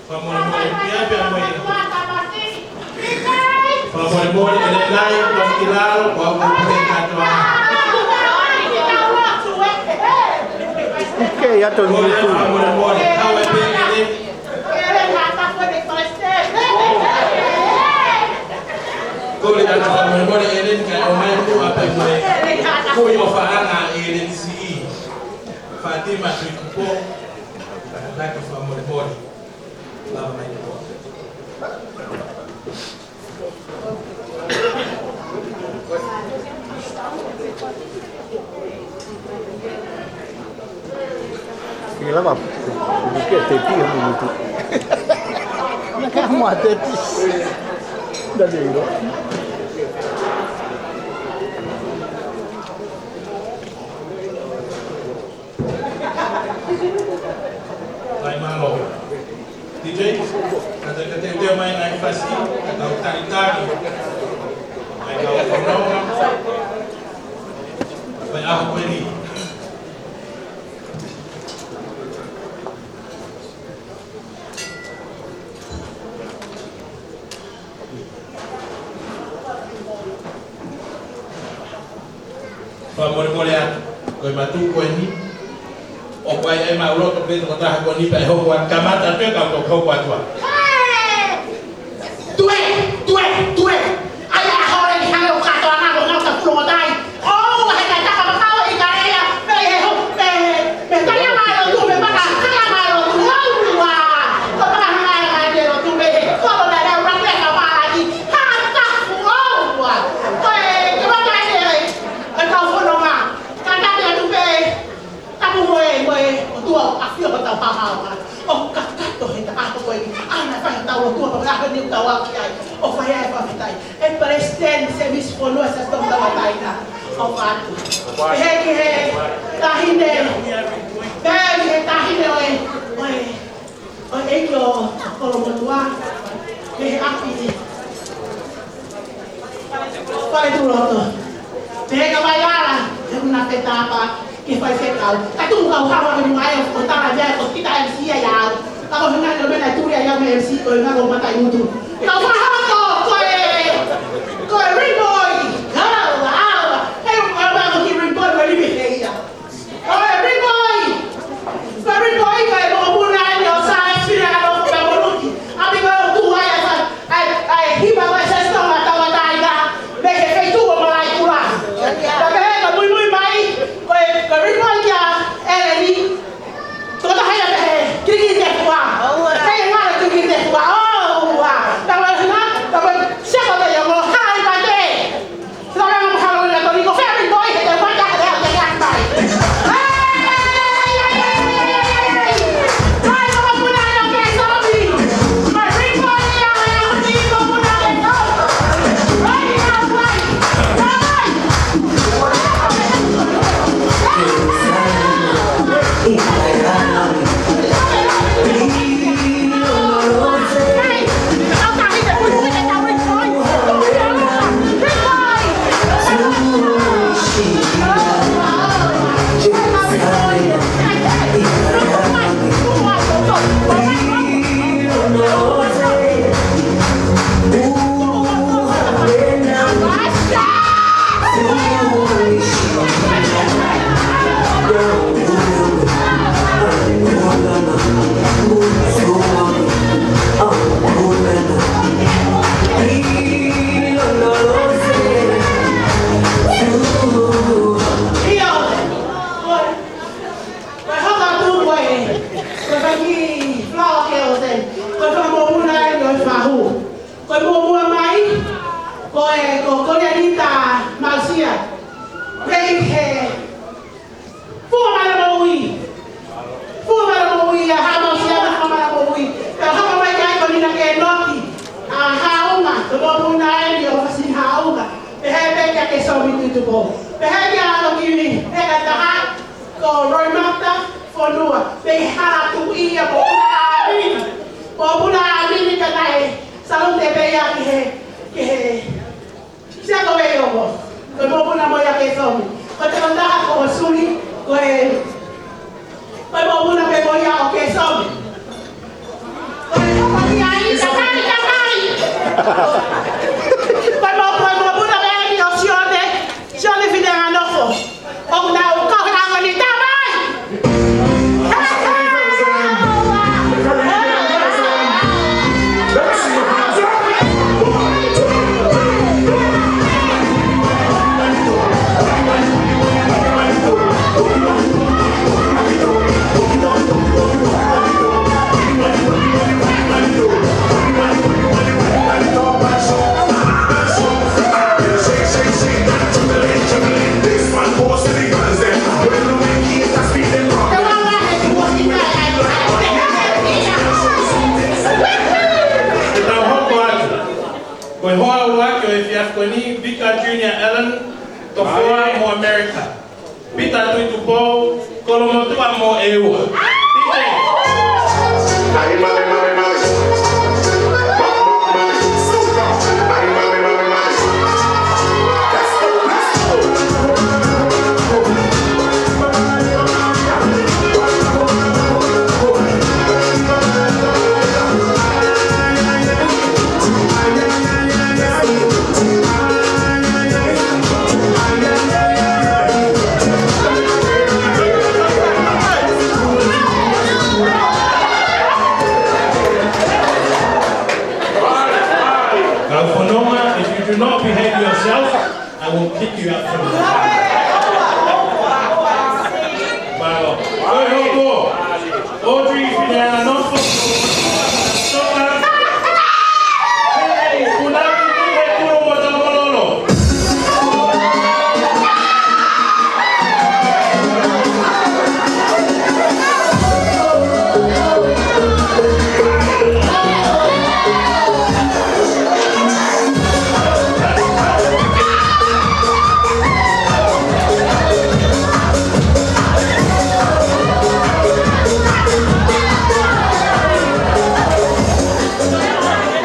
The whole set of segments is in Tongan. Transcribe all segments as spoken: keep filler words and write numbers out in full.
Fakamolemole, pea pea mo e. Fakamolemole, ʻEleni, lau ki lalo, ʻoku ou pehē kātoa. ʻOku ʻi ai e YouTube. Fakamolemole, kau e pē ʻEleni. Kole atu fakamolemole ʻEleni kae ʻomai muʻa pē mo e kui ʻofaʻanga ʻEleni siʻi. Fatima Tuikupo, kātaki fakamolemole. Lava mai kupo. Ke lava, ke te pia mo mutu. Ia ka mo te pia. Dale, iro. Kae mālō. D J, ka te, ka te, te mai nai fasi, ka tau talitali. Mai kau fononga. Mai ʻaho ko eni. Fakamolemole atu, ko e matu ko eni. ʻOku ʻi ai ʻemau loto pē tokotaha ko eni pea ʻe hoko atu, kamata atu ʻe kau toki hoko atu ā. Tuē, tuē, tuē. ʻAi ʻa hore ni hale o kātoa nā ko ngau ta kulo mo tai. ʻOua he kaitaka makau ʻi ka ea, pea ʻi he ho, pea ʻi he, pea ʻi he talia mai lotu, pea paka, talia mai lotu, ʻoua. Ko paka hanga mai mai lotu, pea ʻi he kolo na lea ura pea ka mālaki, ha tafu, ʻoua. Ko e, ke mata ʻi he, ʻe kau fononga. Ka tani atu pē, tapu mo e, mo e, ʻOtua ʻoku ʻafio ko tau pāpāonga. ʻOku kakato he taʻato ko eni. ʻAna fai tau ʻOtua pāpāonga ni tau au ki ai. ʻOku fai ai fakafetaʻi. ʻE Palesiteni Semisi Fonua Sasitong Tauʻatāina. ʻOku atu. Pehē ki he taʻahine. Pehē ki he taʻahine ʻo e, ʻo e, ʻo e ʻeiki ʻo Kolomotuʻa. Pehē ʻaki. Fale tuloto. Pehē ka mai ala, he ʻuna fetapa. Ke fai fekau. Ka tuku kau hawa ke mua e o tala ia ko kita M C ia ia au. Ka ko hina ko mena turi ia me M C ko hina ko mata i mutu. Kau hawa ko, ko e, ko e Rimboy. Kau hawa. He ko e hawa ko ki Rimboy ko lime he ia. Ko e Rimboy. Ko e Rimboy ko e mokopuna ni ʻo Sāsila ka ko ka moluki. ʻApi ko e tua ia sa. ʻAi, ʻai, hiva ko e Sestonga Tauʻatāina, mei he feituʻu ʻo Malaʻekula. Ka pehē ka muimui mai, ko e, ko e Rimboy kia ʻEleni. Tokotaha ia pehē, kiki te kua. Kei ngā kiki te kua. ʻOua. Ka ko e hina, ka ko e seko te ia mo hai mate. Ko e fakamoʻoni ʻa e ʻOtua ʻi he fahu. Ko e muʻomuʻa mai, ko e, ko Kolianita Mausia. Pehē he, fua mala moʻui. Fua mala moʻui, ʻa Haʻa Mausia, ʻa Haʻa mala moʻui. Pea hoko mai ai ko Nina Kenoki. ʻA Haʻaunga, ko e muʻomuʻa eni ʻo Fasini Haʻaunga. Pehē pē kia Kesomi Tutupo. Pehē kia Lokivi, pehē ka taha, ko Roimata Fonua. Pehē hala tuʻi ia ko Puna ʻAmini. Ko Puna ʻAmini ka naʻe salute pē ia ki he, ki he Sia ko e ongo, ko e mokopuna mo ia Kesomi. Ko e tokotaha ko Suli, ko e, ko e mokopuna pē mo ia ʻo Kesomi. Ko Tamai, tamai, tamai. Ko e moʻui, ko e moʻui puna mei ai ʻo Sione, Sione Fineanganofo. ʻOku nau kau he ʻaho ni, tamai. Ke tau hoko atu. Ko e hoa ua ki he efiafi ko eni, Pita Junior Allen, Tofoa mo Amerika. Pita Tuitupou, Kolomotuʻa mo ʻEua. Pita. Ai, male, male, male. Ai, male, male, male. Kau fononga, if you do not behave yourself, I will kick you out from the Mālō. Ko e hoko. Audrey Fineanganofo. Soka. Hei, punaki tu he kuro mo tau mololo.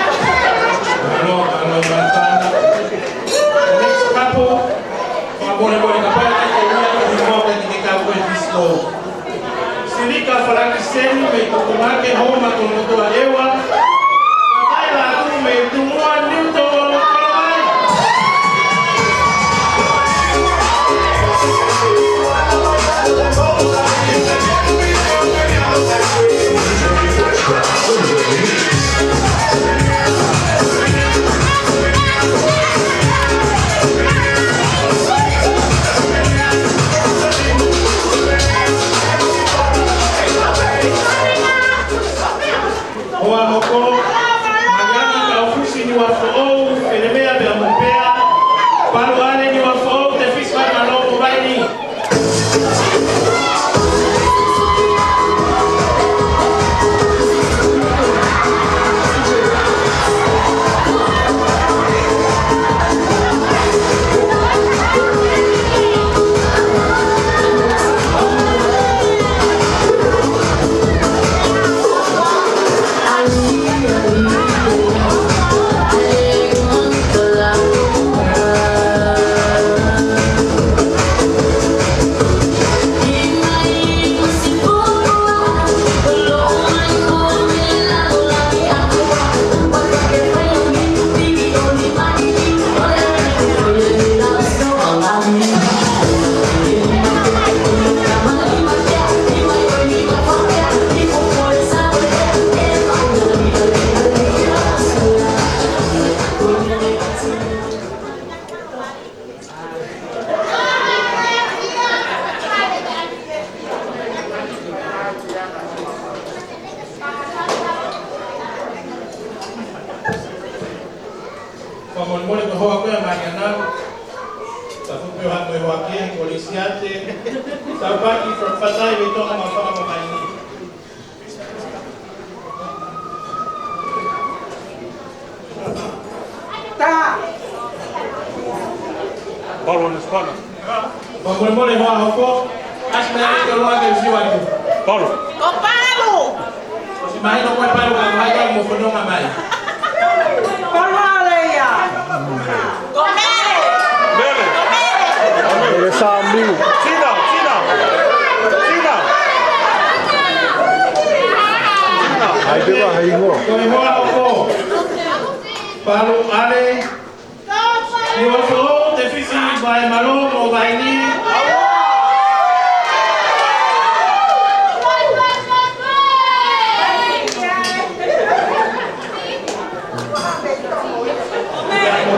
Mālō, mālō, mālō. Next couple, fakamolemole kapau ʻe ʻikai ke ʻi ai ha himoa ke kau ko e disco. Silika Falakiseni mei Tokonaki, Homa Kolomotuʻa ʻEua. Kaila Aku mei Tumua, Niutonu, Kolomai. Hoa hoko, Maliana Kaufusi Niuafoʻou, Felemea Beamopea, Palu ʻAle Niuafoʻou, Tefisi Vaimalo, Vaini. Fakamolemole ko e hoa ko ia ʻa Maliana. Tapu pē ʻa e hoa ko ē ko Lisiate. Taupaki from Fatai, Veitonga, Maʻufanga mo Vaini. Ta. Palu ʻAle Sipana. Fakamolemole hoa hoko. ʻAsi mai ke loa ke siwa tu. Palu. Ko Palu. ʻOsi mahino ko e Palu ka mai ka mo fononga mai. Palu ʻAle ia. Ko Mele. Mele. Ko Mele. Mele Samiu. Tina, Tina. Tina. Tina. Ai, pē ʻa e hingoa. Ko e hoa ʻoku Palu ʻAle, Niuafoʻou, Tefisi, Vaimalo mo Vaini.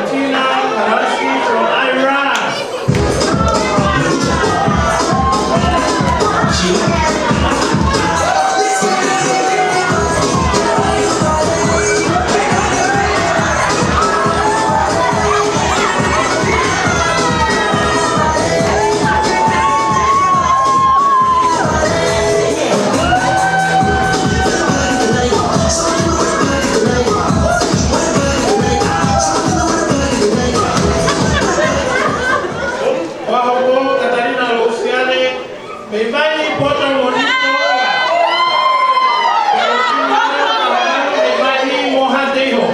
Tina Karasi from Iran. Hoa ʻoku Katalina Lousiale, mei Vaini, Poto mo Nitoa. Mei Vaini mo Hateiho.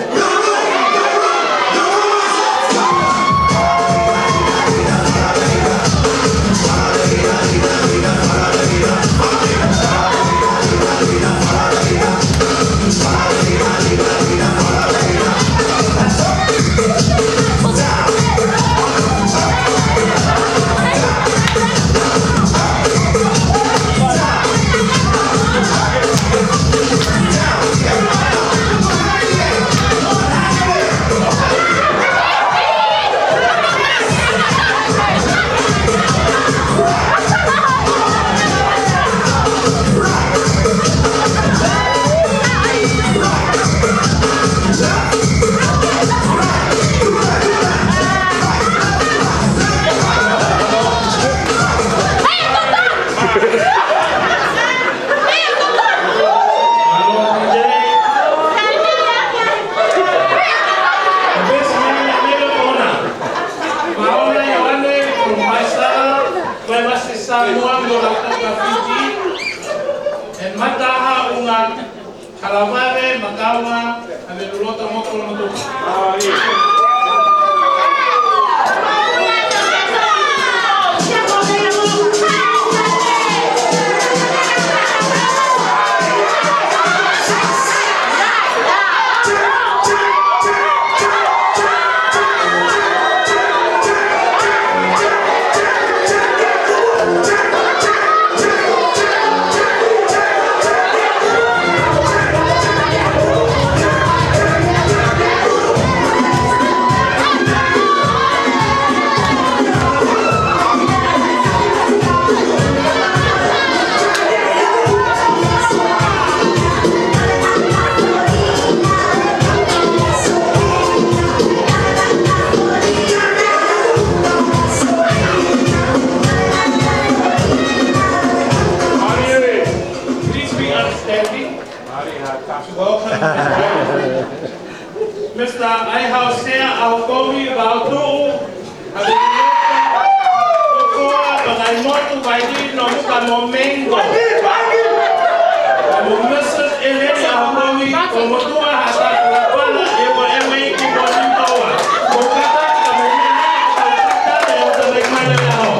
Mālō, D J. The best man in America, ʻona. Paola Ioane from Vaisala, West Samoa, mo Lautoka, Fiji. And Mataha Unga, Kalavave, Makaunga, ʻa e Lulota mo Kolomotuʻa. Please be upstanding. Welcome. Mister Aihau Sea Aokomi Vautuʻu, ʻa e Lulota, Tokoa, Pangaimotu, Vaini, Nomuka mo Mengo. Mo Missus Eleni Aokomi, Kolomotuʻa, Haʻatakulaupala, ʻEua M A T Kolomotuʻa. Mo kata, ka mo mea, ka kata, ʻe o tamai mai na lao.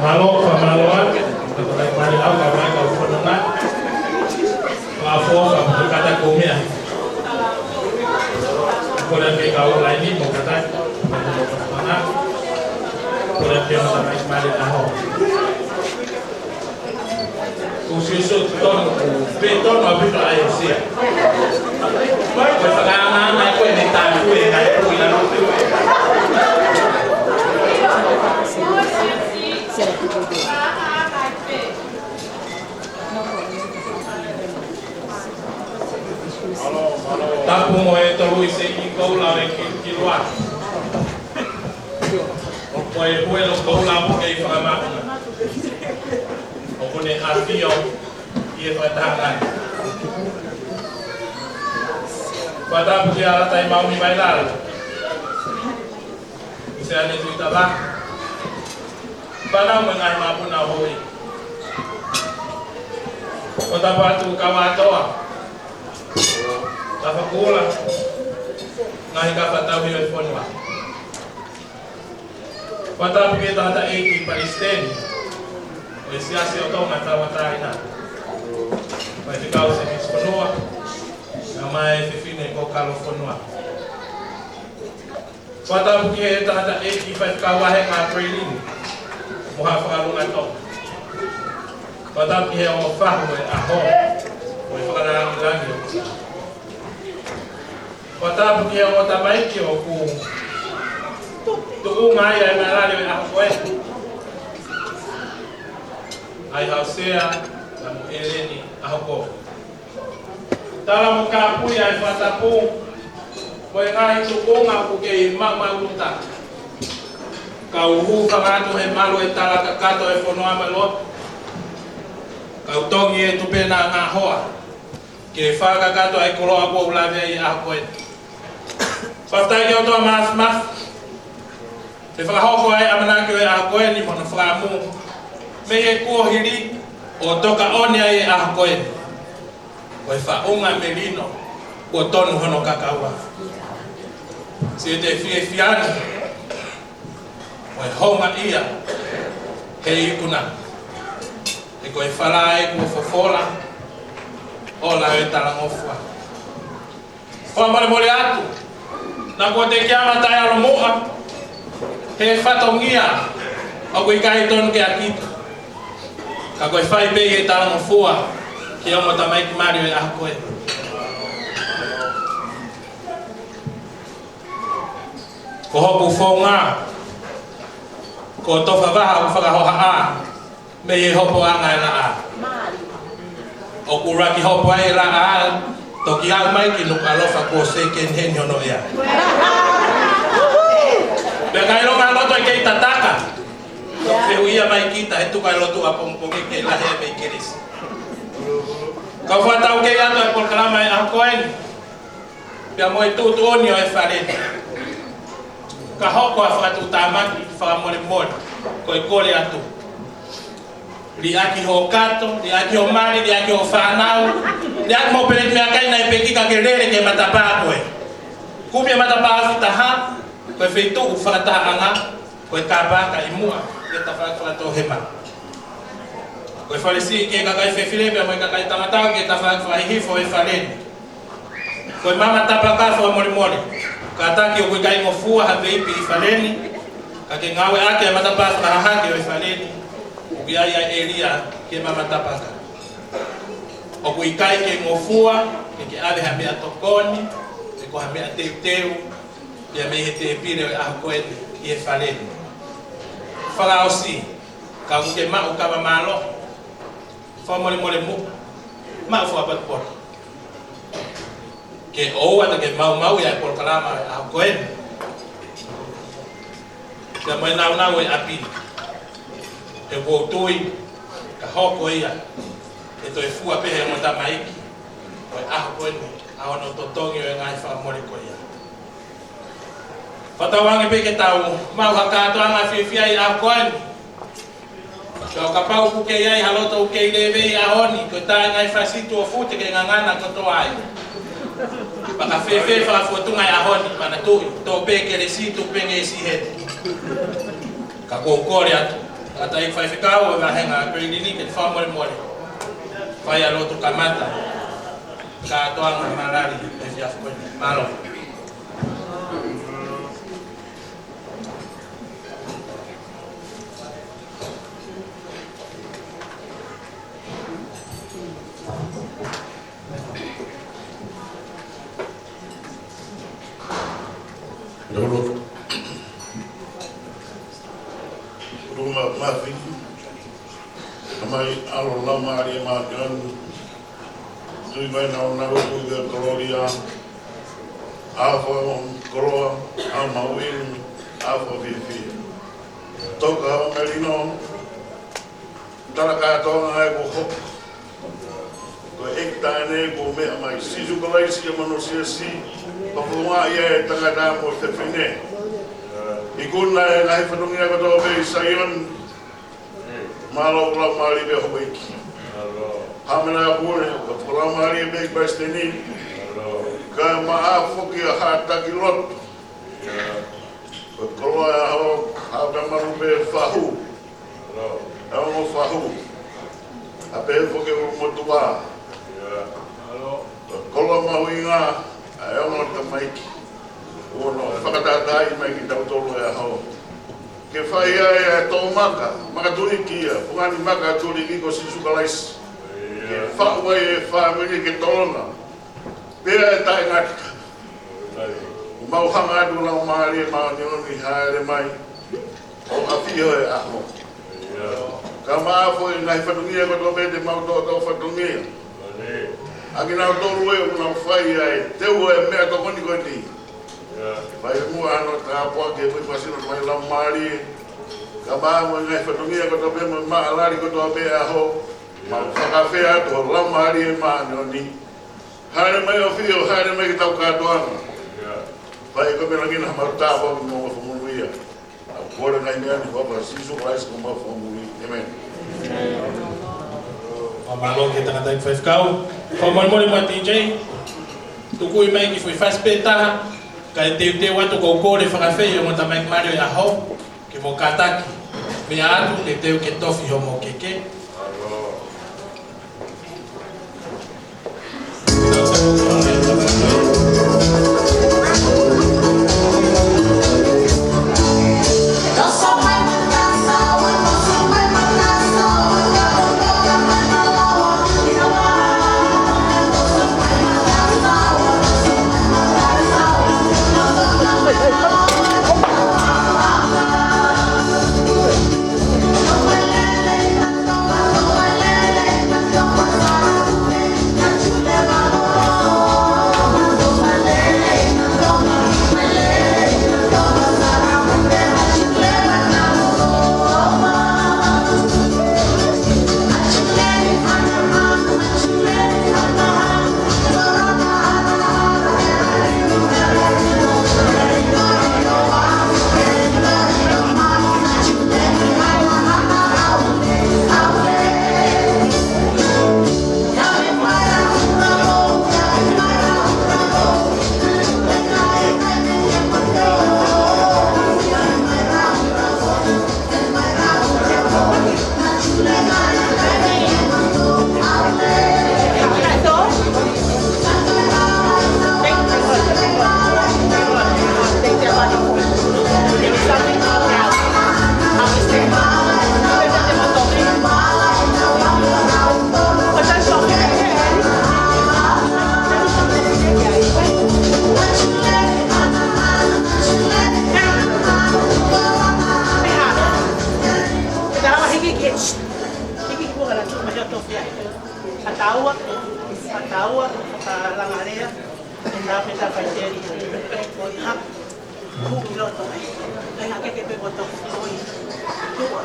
Mālō, fakamālō atu, ka tau mai au, ka mai kau fononga. Ka fo, ka putu kata kumia. Kole ke kau laini, mo kata, mo kata. Kole ke mo kata mai mali aho. Ko Sīsū tonu, pe tonu a pika ai o sia. Ko e fakaanga mai ko e ne tāku e ngai ko i lalo. Tapu mo e tolu i se ki kou la e ki, ki lua. ʻO ko e huelo kou la mo kei fakamaka. ʻO ko ne afio ʻi he fakataha. Fakatapu ki he Alataimau ni mai lalo. ʻI se ane tui tava. Pana mo e ngaahi mapuna hoi. Ko tapa atu kau atoa. Tapa kula. Ngaahi ka fatau hio e fonua. Fakatapu ki he tangataʻeiki palesiteni ʻo e Siasi ʻo Tonga Tauʻatāina. Faifekau Semisi Fonua, kae ʻumaʻā e fefine ko Kalo Fonua. Fakatapu ki he tangataʻeiki faifekau vahenga Trelini, mo ha fakalunga Tonga. Fakatapu ki he ongo fahu e ʻaho, mo e fakalāngilangi ʻo Fakatapu ki he ongo tamaiki ʻoku tuʻunga ai e malali ʻo e ʻaho ko ē. ʻAi Hausea, na mo ʻEleni ʻAhoko. Tala mo kāpui ʻa e fakatapu, ko e ngaahi tuʻunga ʻoku kei maumau luta. Kau hūfanga atu he malu e tala kakato e fonua mai lotu. Kau tongi e tupena ngaahi hoa. Ke fakakakato ai koloa kuo u lave ai ʻaho ko ē. Fakafetaʻi ki he ʻOtua Māfimafi. Ke fakahoko ai ʻamanaki ʻo e ʻaho ko eni mo hono fakaʻamu. Mei he kuohili ʻo toka ʻoni ai e ʻaho ko eni. Ko e faʻunga melino kuo tonu hono kakaua. Siʻete fiefia ni. Ko e honga ia he ikuna. He ko e fala e kuo fofola, ʻo la e talangofua. Fakamolemole atu, naʻa kuo teʻeki ai mata e ʻalomuʻa, he fatongia, ʻoku ʻikai tonu ke ʻa kita. Ka ko e fai pē ʻe he talangofua, ki he ongo tamaiki mali ʻo e ʻaho ko ē. Ko hoku founga, ko Tofa Vaha ʻoku fakahohaʻa, mei he hopoʻanga e laʻā. ʻOku laki hopo ai e laʻā, toki aʻu mai ki Nukuʻalofa kuo second hand hono ʻea. Pea ka ʻilonga loto ʻe kei tataka. Fehuʻia mai kita he tuka e lotu ʻapongipongi kei lahi e mei kelesi. Kau fakataukei atu e polokalama e ʻaho ko eni. Pea mo e tuʻutuʻuni ʻo e fale ni. Ka hoko ʻa e fakatuʻutāmaki fakamolemole, ko e kole atu. Liʻaki hoʻo kato, liʻaki hoʻo mali, liʻaki hoʻo fānau, liʻaki mo e peleti meʻakai naʻe peki ka ke lele ki he matapā ko ē. Kumi e matapā ʻosi taha, ko e feituʻu fakatahaʻanga, ko e kāpaka ʻi muʻa, ki he tafaʻaki fakatohema. Ko e fale siʻi ki he kakai fefine pea mo e kakai tangata ki he tafaʻaki fakahihifo e fale ni. Ko e mama tapaka fakamolemole. Kātaki ʻoku ʻikai ngofua ha veipi ʻi fale ni. Ka ke ngāueʻaki e matapā fakahahake ʻo e fale ni. ʻOku ʻi ai ʻa e ʻēlia ki he mama tapaka. ʻOku ʻikai ke ngofua, ke ke ʻave ha meʻatokoni, pe ko ha meʻa teuteu, ia mei he tēpile ʻo e ʻaho ko eni, ʻi he fale ni. Fakaʻosi, ka ʻoku ke maʻu kava mālohi. Fakamolemole muʻa, maʻu fakapotopota. Ke ʻoua te ke maumauʻi ʻa e polokalama ʻo e ʻaho ko eni. Pea mo e nāunau ʻo e ʻapi. He ʻoku ou tui, ka hoko ia, ʻe toe fua pē he ongo tamaiki, ʻo e ʻaho ko eni, ʻa hono totongi ʻo e ngaahi fakamole ko ia. Fakatauange pē ke tau, maʻu ha kātoanga fiefia ʻi he ʻaho ko eni. Ka ʻo kapau ʻoku kei ʻi ai ha loto ʻoku kei lēvei ʻaho ni, ko e taʻengai fasi tuʻo fute ke ngangana kotoa ai. Pea ka fēfē fakafotunga e ʻaho ni, manatuʻi, tō pē kelesi, tuku pē ngeʻesi heni. Ka ʻoku ou kole atu. Tangataʻeiki faifekau ʻo e vāhenga Pelilini ke fakamolemole. Fai ʻa e lotu kamata. Kātoanga malali ʻi he efiafi ko eni. Mālō. Lolo. Luma mafi. Tamai, ʻAlo, Laumālie Māʻoniʻoni. Tuʻi mai nau nau tuʻi ʻa e kolōlia. ʻA e fakakoloa, ʻa e mahuʻinga, ʻa e fakafiefia. Toka ʻo e melino. Tala kātoanga ʻa e kuo hoko. Ko e ʻEiki taʻane kuo meʻa mai, Sīsū Kalaisi ʻa e manu siasi, pea ko e ngaahi ʻa e tangata mo e fefine. Ikuna ʻa e ngaahi fatongia kotoa pē ʻi Saione, mālō Laumālie pē houʻeiki. Hāmena pule, ko Laumālie pē ʻi Palesiteni. Kae ʻumaʻā foki ʻa e hataki lotu. Ko e koloa ʻo e ʻaho, ʻa e malu pē fahu. ʻA e ongo fahu. ʻA pē foki ʻulumotuʻa. Ko e koloa mahuʻinga, ʻa e ongo tamaiki. ʻOku ne fakatātaaʻi mai kitautolu he ʻaho. Ke fai ai ʻa e toʻomaka, makatuʻunga ia, fungani makatuʻunga ko Sīsū Kalaisi. Ke faʻu ai e fāmili ke tolonga. Pea ʻe taʻengata. ʻOku mau hanga atu Laumālie Māʻoniʻoni hāʻele mai. ʻO ʻafio he ʻaho. Kae ʻumaʻā foki e ngaahi fatongia kotoa pē te mau toʻotoʻo fatongia. ʻA kinautolu ē ʻoku nau fai ʻa e teu ʻa e meʻatokoni ko eni. Fai muʻa hano tāpuaki ʻe kui pasino mai Laumālie. Kae ʻumaʻā mo e ngaahi fatongia kotoa pē mo e maʻalali kotoa pē ʻaho. Mau fakafeʻao atu Laumālie Māʻoniʻoni. Hāʻele mai ʻo ʻafio, hāʻele mai ki he tau kātoanga. Fai ko e meʻa langa ʻa e mau tāpuaki mo e fakamonūʻia. ʻOku kole ngaahi meʻa ni ʻi he huafa ʻo Sīsū Kalaisi ko homau Fakamoʻui. ʻĒmeni. Mālō ki he tangataʻeiki faifekau. Fakamolemole mo D J. Tuku mai e kiʻi foʻi fasi pē ʻe taha. Kae teuteu atu ko e kole fakafeʻao mo e tamaiki mali ʻo e ʻaho. Ke mau kātaki. Meʻa atu ke teu ke tofi hoʻomou keke. Pataua, pataua, pataua, palangalea, peta, peta, faiteli, ko ia. Kuki loto, eh. Ai, hake ke pe koto, ko ia. Tua.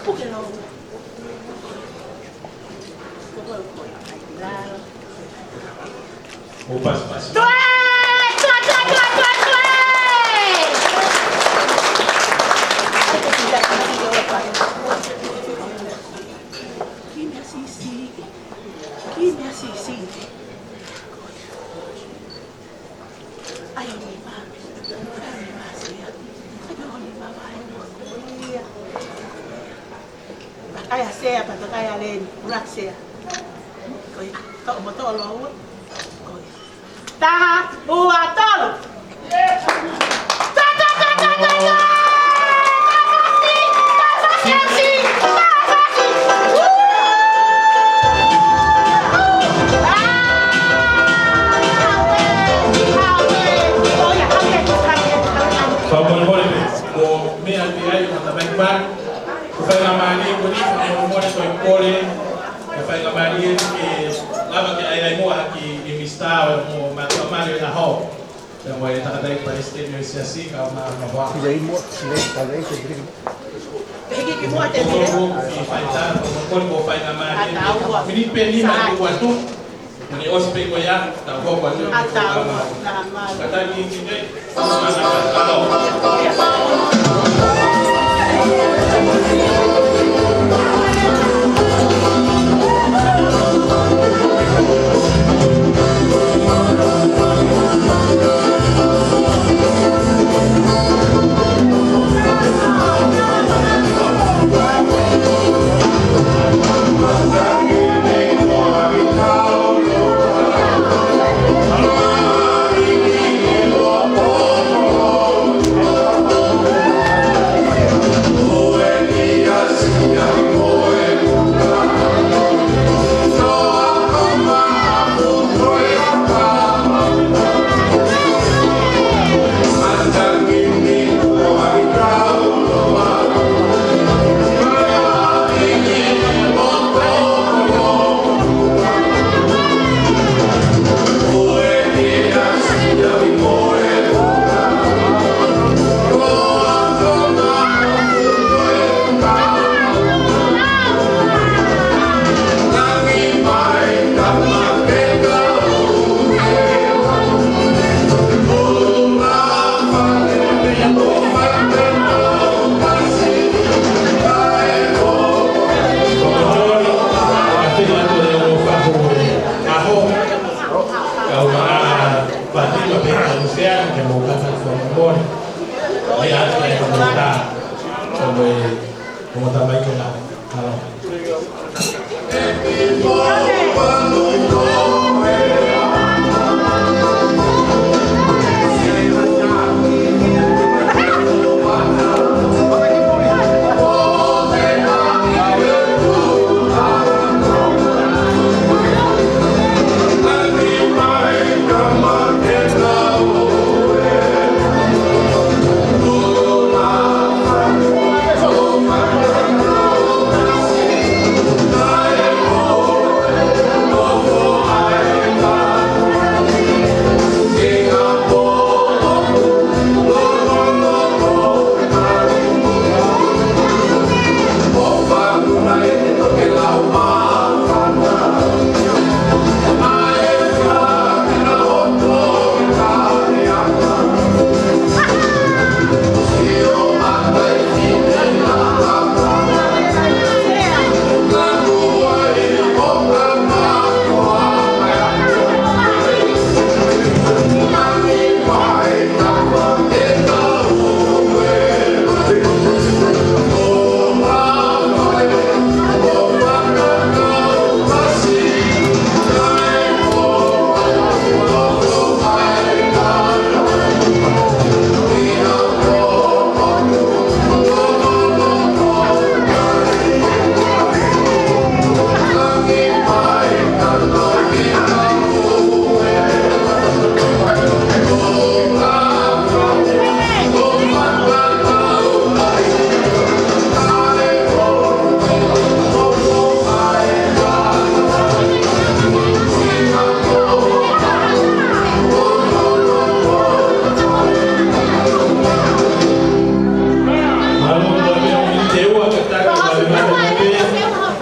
Tuki la pe. Toe! Toe, toe, toe, toe, toe! Kae ʻai ha sea pea toki ʻai ʻa Leni, ʻuluaki sea. Ko ia, toʻo mo toʻo lōua. Ko ia. Taha, ua, tolu. Ta, ta, ta, ta, ta, ta! Tafasi, tafasi, tafasi! Woo! Fakamolemole, ko e meʻa pē ia ʻo e tamaiki pale. Ko e faingamālie ko eni, fakamolemole ko e kole, ko e faingamālie ke lava ke ʻai ai muʻa ha kiʻi misitā ʻo e mātuʻa mali ʻo e ʻaho. Pea mo e tangataʻeiki palesiteni ʻo e siasi, kau ma, ma hoa. Sila i muʻa, sila i, sila i, sila i. Hiki ki muʻa te mire. Ko e faitā, ko e kole, ko e faingamālie. Ata ua. Miniti pē nima ʻi he ua tu. Mani ʻosi pē ko ia, ta ko ko atu. Ata ua, ta ma. Kātaki ki nei.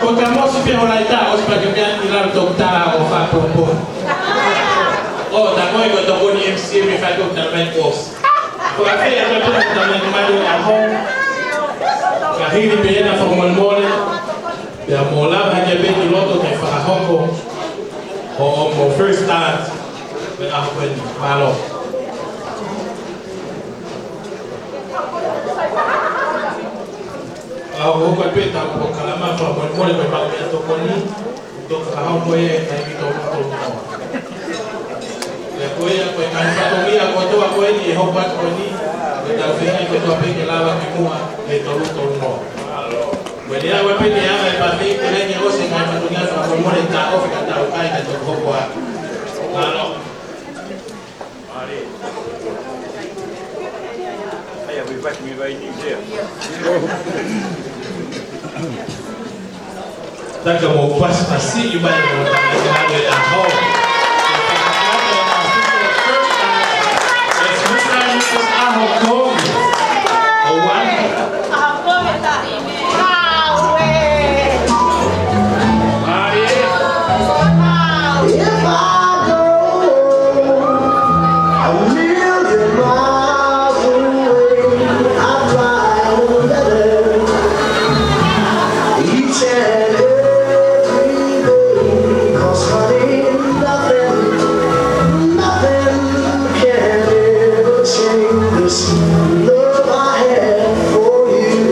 Ko e kamosi pē hola ita, ʻosi pē ke meʻa ʻi lalo tokotā ʻo fakapopo. ʻO, tā ko e ko tokoni M C M e fai ko tā mai kos. Ko a fea ko tā mai ko malu a ho. Ka hili pē ena fakamolemole. Pea mo lava hake pē ki loto ke fakahoko. ʻO, ʻo mo first start. Pea ko eni. Mālō. ʻA, ʻo ko pē tā ko kalama fakamolemole. Ko e maʻu meʻatokoni, toka ka hau ko e taimi tolu tolu noa. Pea ko ia, ko e ngaahi fatongia kotoa ko eni ʻe hoko atu ko eni, ko e tau feinga kotoa pē ke lava ki muʻa he tolu tolu noa. Ko e lea ua pē ke ava e pāpē, ke lai ke ʻosi e ngaahi fatongia fakamolemole, taʻofi ka tau kai ka tau hoko atu. Mālō. Taka mo pasipasi i mai mo tana i nā me a ho. It's Mister and Missus Aho Kobe. Hawaii. If I go a million miles away, I'd write a letter each and every day. 'Cause honey, nothing, nothing can ever change this love I have for you.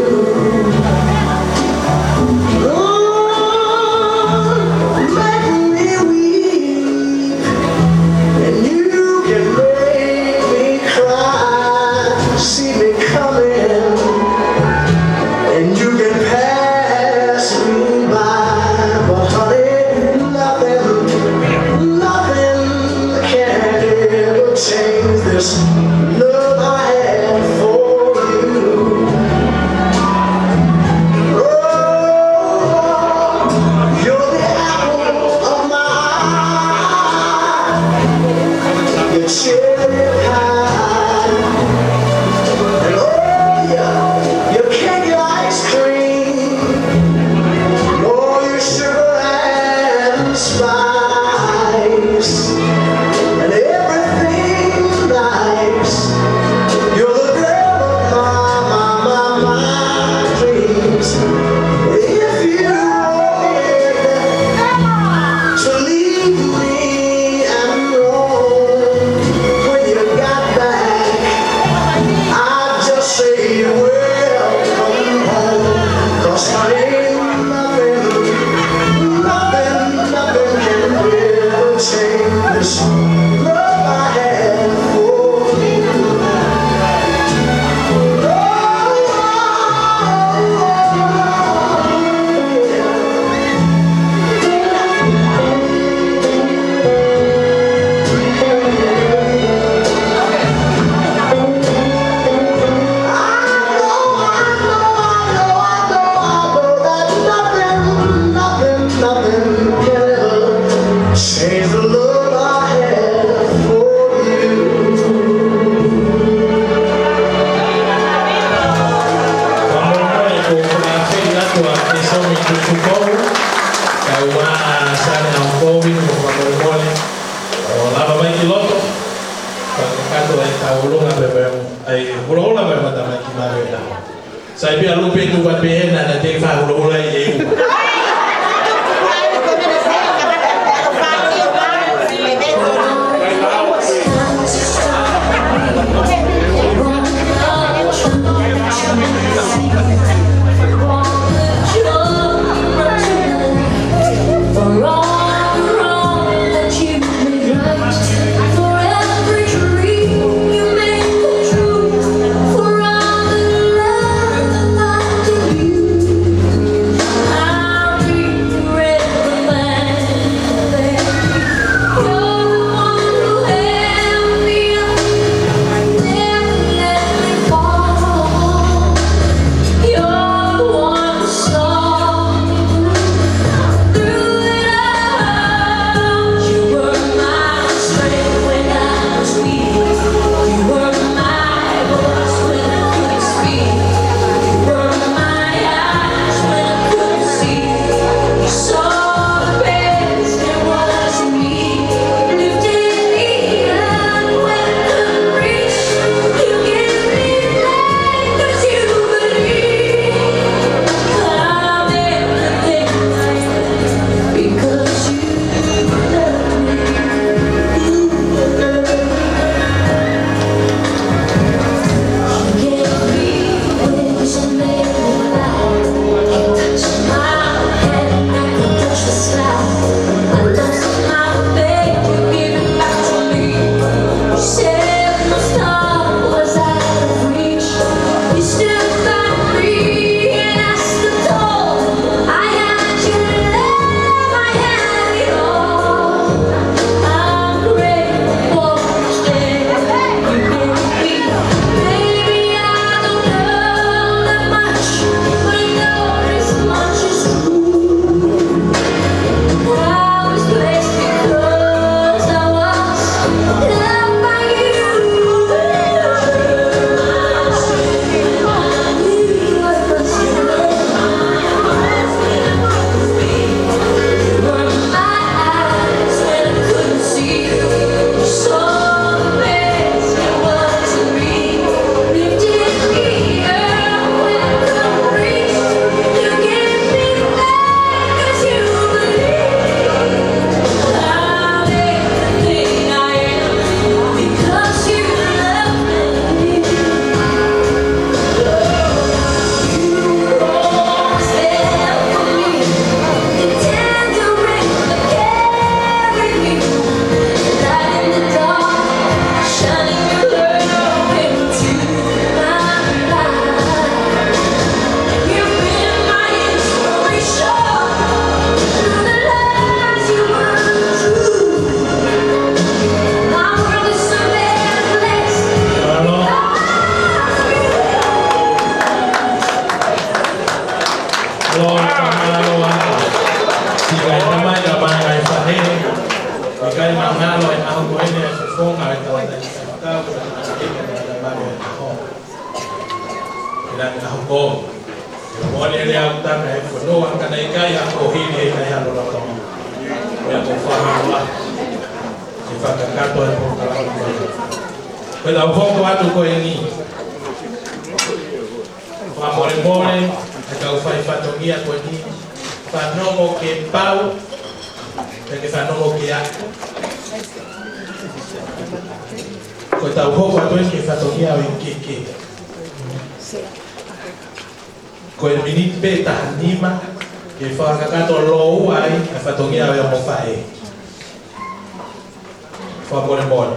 Lord, make me weak, and you can make me cry. See me coming, and you can pass me by. But honey, nothing, nothing can ever change this love I have for you. Oh, you're the apple of my eye. Your cherry pie. And oh, yeah, your cake and ice cream. Oh, your sugar and spice. And everything nice. You're the girl of my, my, my, my dreams. If you were to leave me and roam, when you got back, I'd just say, "Welcome home." 'Cause honey, nothing, nothing, nothing can ever change this love I have for you. Oh, yeah. Fakamolemole, ko u fakaafeʻi atu ʻa Kesomi Tutukou, kae ʻumaʻā Sane Aho Kovi, mo fakamolemole ʻo lava mai ki loto. Fakakakato ai tau ulunga pē pē, ai, hulaula pē mata mai ki mare na. Sai pē ʻalu pē tuku pē ena na te fakaulaula i e u. Mālō atu. Siʻi kau tama, kau ngaahi faʻē. ʻIkai mālō e ʻaho ko eni ʻa e fofonga ʻo e tangata ʻi he faifekau, ko e tangata ʻi he tangata mālō e ʻaho. ʻI he ʻaho ko eni, ʻoku mole e lea ʻoku tana e fonua, ka naʻe ʻikai ha kuohili, ʻikai ha lolotonga. Pea ko e fakamālō atu. Ke fakakakato e polokalama ko eni. Ko ʻetau hoko atu ko eni. Fakamolemole, ʻa e kau fai fatongia ko eni, fanongo ke pau, pea ke fanongo ke ako. Ko ʻetau hoko atu eni ki he fatongia ʻo e keke. Ko e miniti pē ʻe taha nima, ke fakakakato lōua ai ʻa e fatongia ʻo e ongo faʻē. Fakamolemole.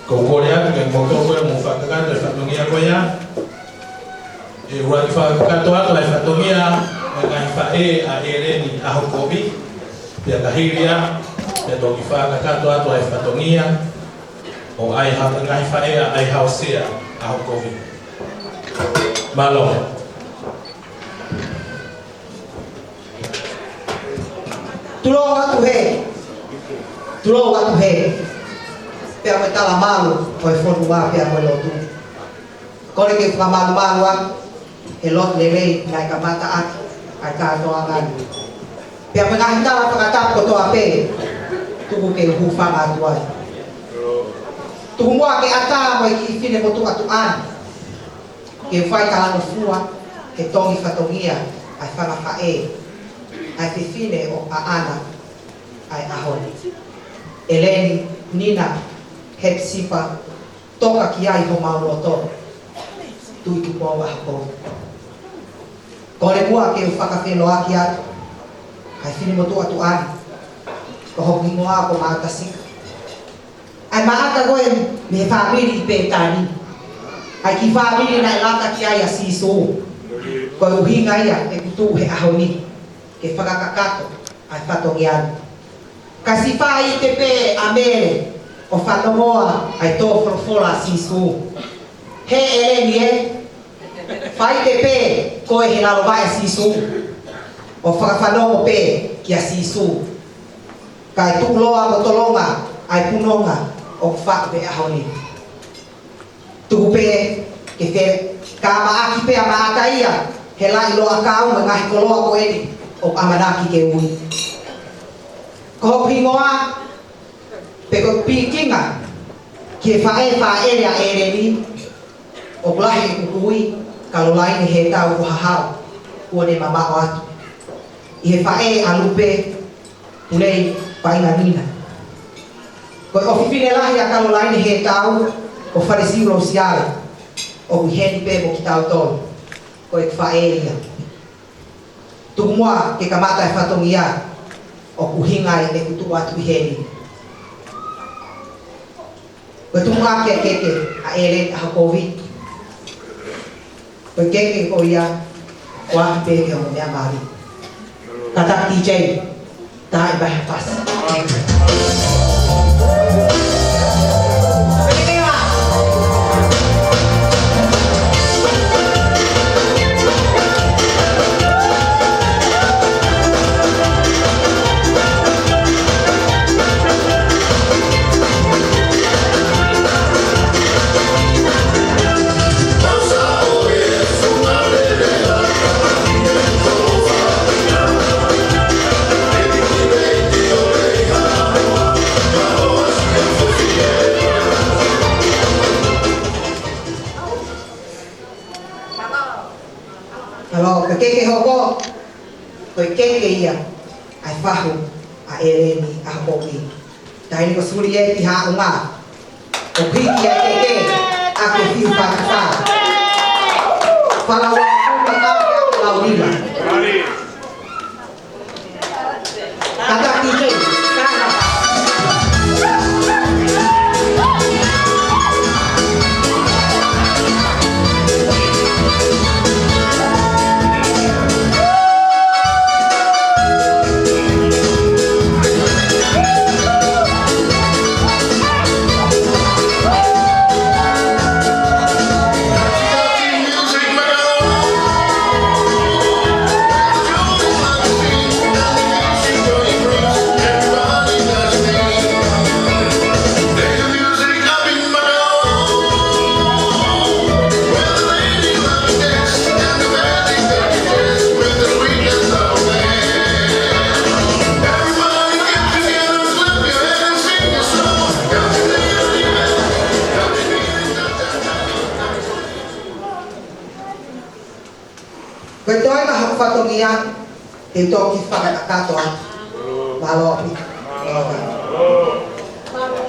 Ko e kole atu ke mou toʻo ko ē mo fakakakato e fatongia ko ia. ʻE ʻuluaki fakakakato atu ʻa e fatongia ʻo e ngaahi faʻē ʻa ʻEleni ʻAhokovi. Pea ka hili ia, pea toki fakakakato atu ʻa e fatongia ʻo e ngaahi faʻē ʻa ʻAihaosea ʻAhokovi. Mālō. Tulou atu hē. Tulou atu hē. Pea mo e talamalu ʻo e fonua pea mo e lotu. Kole ke fakamalumalu atu he lotu lelei naʻe kamata ʻaki ʻa e kātoanga ni. Pea mo e ngaahi tala fakatapu kotoa pē, tuku ke u hūfanga atu ai. Tuku muʻa ke ʻatā mo e kiʻi finemotuʻa tuʻa ni ke fai talangofua he tongi fatongia ʻa e fanga faʻē, ʻa e fefine ʻo ʻAʻana ʻa e ʻaho ni. ʻEleni Nina Hepsipa Toka Ki Ai Homau Loto Tuʻitupou ʻAhokovi. Kole muʻa ke u fakafeʻiloaki atu ʻa e finemotuʻa tuʻa ni, ko hoku hingoa ko Maʻata Sika. ʻA e Maʻata ko ē mei he fāmili ʻi Pētani. ʻA e kiʻi fāmili naʻe lata ki ai ʻa Sīsū. Ko e ʻuhinga ia ʻeku tuʻu he ʻaho ni ke fakakakato ʻa e fatongia ni. Ka siʻi faʻa ʻite pē ʻa Mele ʻo fanongoa ʻa e tō folofola ʻa Sīsū. Hē ʻEleni ē, faʻa ʻite pē koe he lalo vaʻe ʻa Sīsū, ʻo fakafanongo pē kia Sīsū. Kae tuʻuloa mo tolonga ʻa e punonga ʻoku faʻu he ʻaho ni. Tuku pē ke fekamaʻaki pē ʻa Maʻata ia he laʻi loʻakau mo e ngaahi koloa ko eni ʻoku ʻamanaki ke ui. Ko hoku hingoa, pe ko e pikinga ki he faʻē fāʻele ʻa ʻEleni, ʻoku lahi ʻeku kui, Kalolaine Hetau ko Hahau, kuo ne mamaʻo atu. ʻI he faʻē ʻa Lupe Pulei Painganina. Ko e ʻofefine lahi ʻa Kalolaine Hetau ko Falesiu Losiale, ʻoku ʻi heni pē mo kitautolu. Ko e faʻē ia. Tuku muʻa ke kamata e fatongia ʻoku ʻuhinga ai ʻeku tuʻu atu ʻi heni. Ko e tuʻu ʻa e keke ʻa ʻEleni ʻAhokovi. Ko e keke ko ia, ko ʻapi pē ke ongo meʻa mali. Kātaki D J, tā e baha pasi. Hello, ko e keke hoko, ko e keke ia ʻa e fahu ʻa ʻEleni ʻAhokovi. Taimi ko Sulieti Haʻunga, ʻoku hiki ʻa e keke ʻaki e fiu fakafa. Fala wa kume ake ake laulila. Kātaki D J, kātaki. te u toki fakakakato atu. Mālō ʻaupito. Mālō.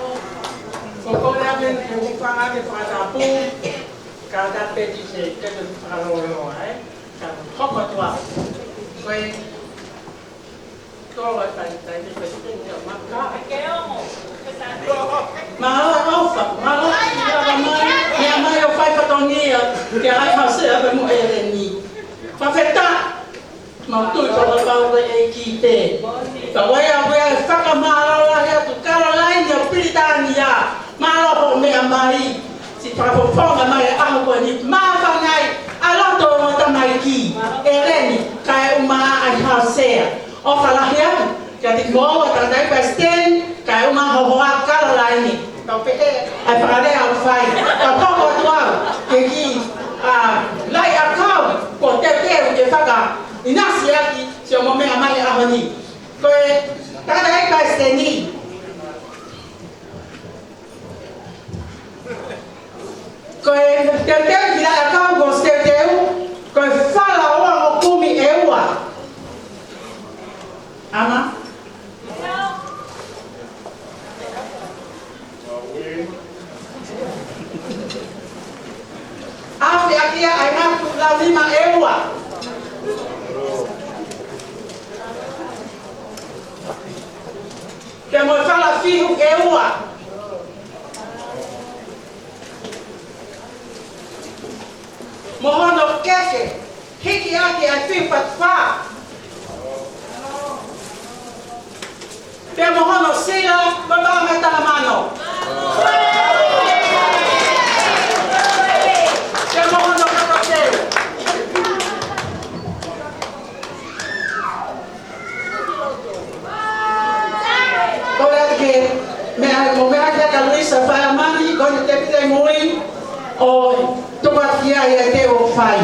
Ko e kole ʻaʻaku ke u hūfanga ke fakatapu, ka ta peti se, ke te fakalōloa, ē? Ka hoko atu ā. Ko e Ko e tai, tai, tai, tai, tai, maka. Mālō ʻaupito, mālō ʻaupito, mālō ʻaupito, meʻa mai, meʻa mai ʻo fai fatongia kia ʻAihaosea pea mo ʻEleni. Fakafetaʻi, mau tui ko e pau ko e ʻEiki pē. Ka ʻoku ou ʻai ʻa e fakamālō lahi atu, Kalolaine ʻo Pilitānia, mālō hoʻo meʻa mai. Siʻi fakafofonga mai ʻa e ʻaho ko eni, māfana ai ʻa e loto ʻo e tamaiki, ʻEleni, kae ʻumaʻā ʻAihaosea. ʻOfa lahi atu kiate kimoua tangataʻeiki palesiteni, kae ʻumaʻā ho hoa Kalolaine. Tau pehē ʻa e fakalea ʻoku fai. Tau hoko atu au ki he kiʻi, ā, laʻi ʻakau, kuo teuteu ke fakaʻinasi ʻaki siʻomo meʻa mai he ʻaho ni. Ko e tangataʻeiki palesiteni. Ko e teuteu ki he laʻi ʻakau kuo ʻosi teuteu, ko e fala ʻo e ongo kumi ʻe ua. ʻAma? ʻAfeʻaki ia ʻa e ngaahi launima ʻe ua. Pea mo e fala fihu ʻe ua. Mo hono keke, hiki ʻaki ʻa e fiu patu fā. Pea mo hono sila, mo e paʻanga ʻe taha mano. Pea mo hono kakate. Ko e ʻai ke meʻa, mo meʻa ke ka Luisa Faiamani, ko e tepite mui ʻo tuku atu ki ai ʻa e teu ʻoku fai.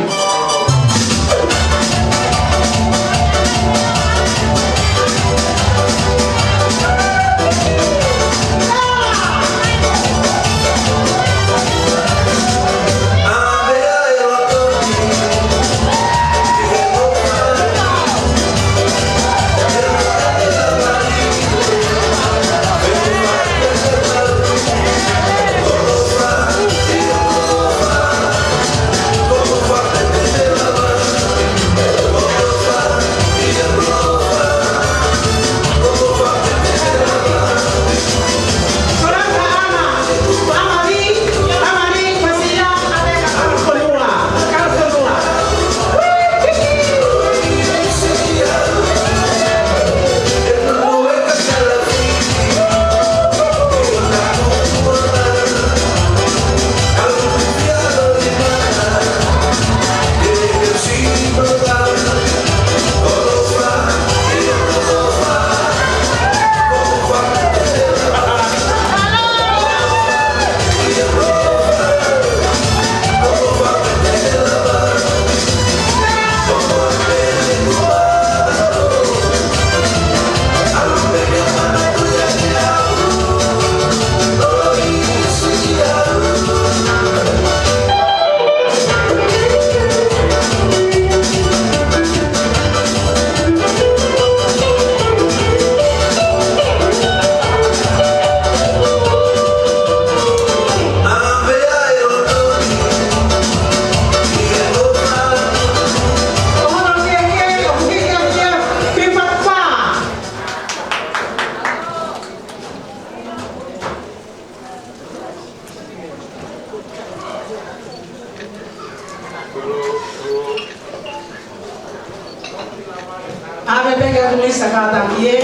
ʻAve pē kia Luisa kātaki ē.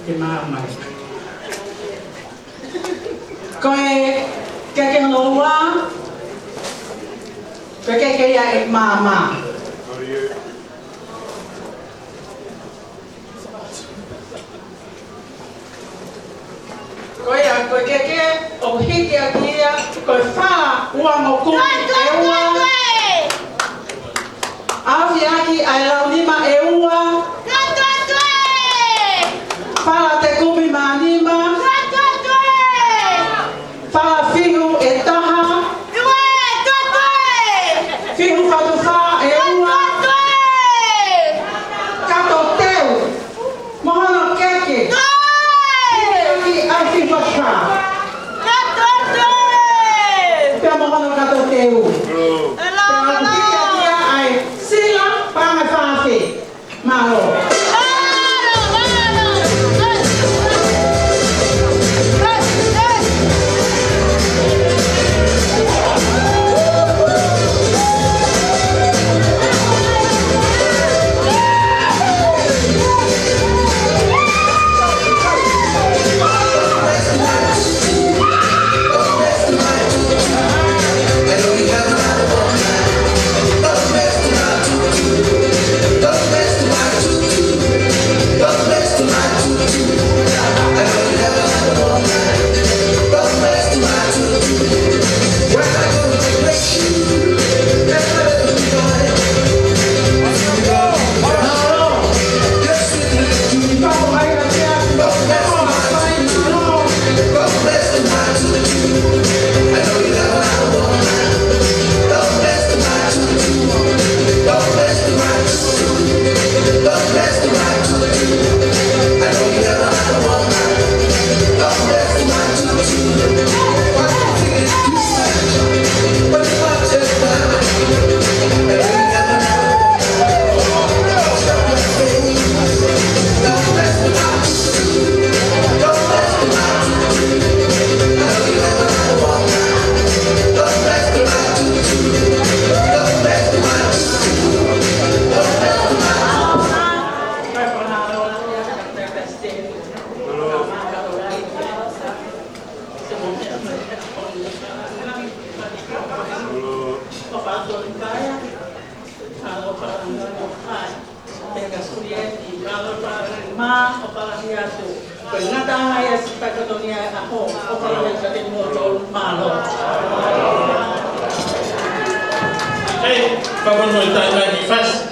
Ke maʻu mai. Ko e keke hono ua, ko e keke ia ʻe maama. Ko ia, ko e keke ʻoku hiki ʻaki ia, ko e fala ʻo e ongo kumi ʻe ua. ʻAfeʻaki ʻa e launima ʻe ua. Fala ʻe teau kumi mā nima. Fala fihu ʻe taha. Fihu fā Fā ʻe ua. Kato Teu. Mo hono keke. Ki ʻAfifafa. Pea mo hono kato Teu. Pea ʻoku hiki atu ia ʻa e sila paʻanga fāfe. Mālō. Hey, come on, my time, my fast.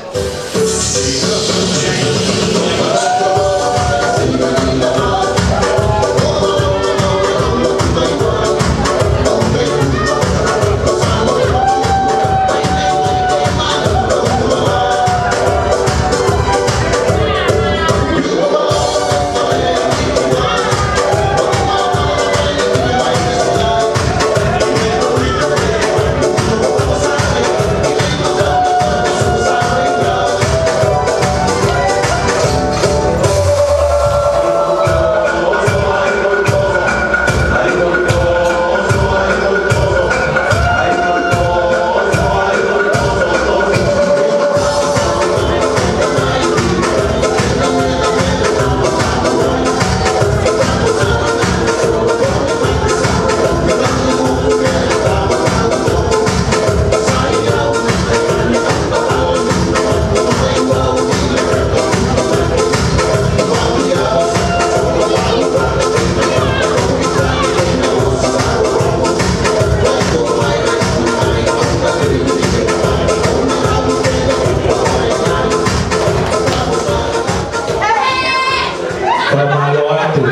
Fakamālō atu.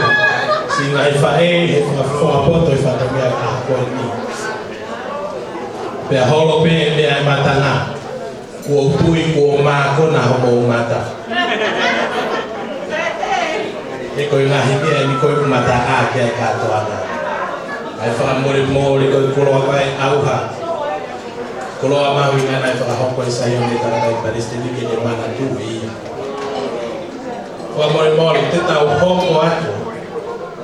Siʻi ngaahi faʻē, he fakafofonga poto ʻi he fatongia ʻa ko eni. Pea holo pē meʻa ʻi matanga. Kuo u tui kuo mākona hoʻomou mata. He ko e ngaahi meʻa eni ko e mata ʻa ke ai kātoanga. ʻAi fakamolemole ko e koloa ko e ʻauha. Koloa mahuʻinga naʻe fakahoko ʻe Saione Takatai Palesiteni ke te manatuʻi ia. Fakamolemole, te tau hoko atu.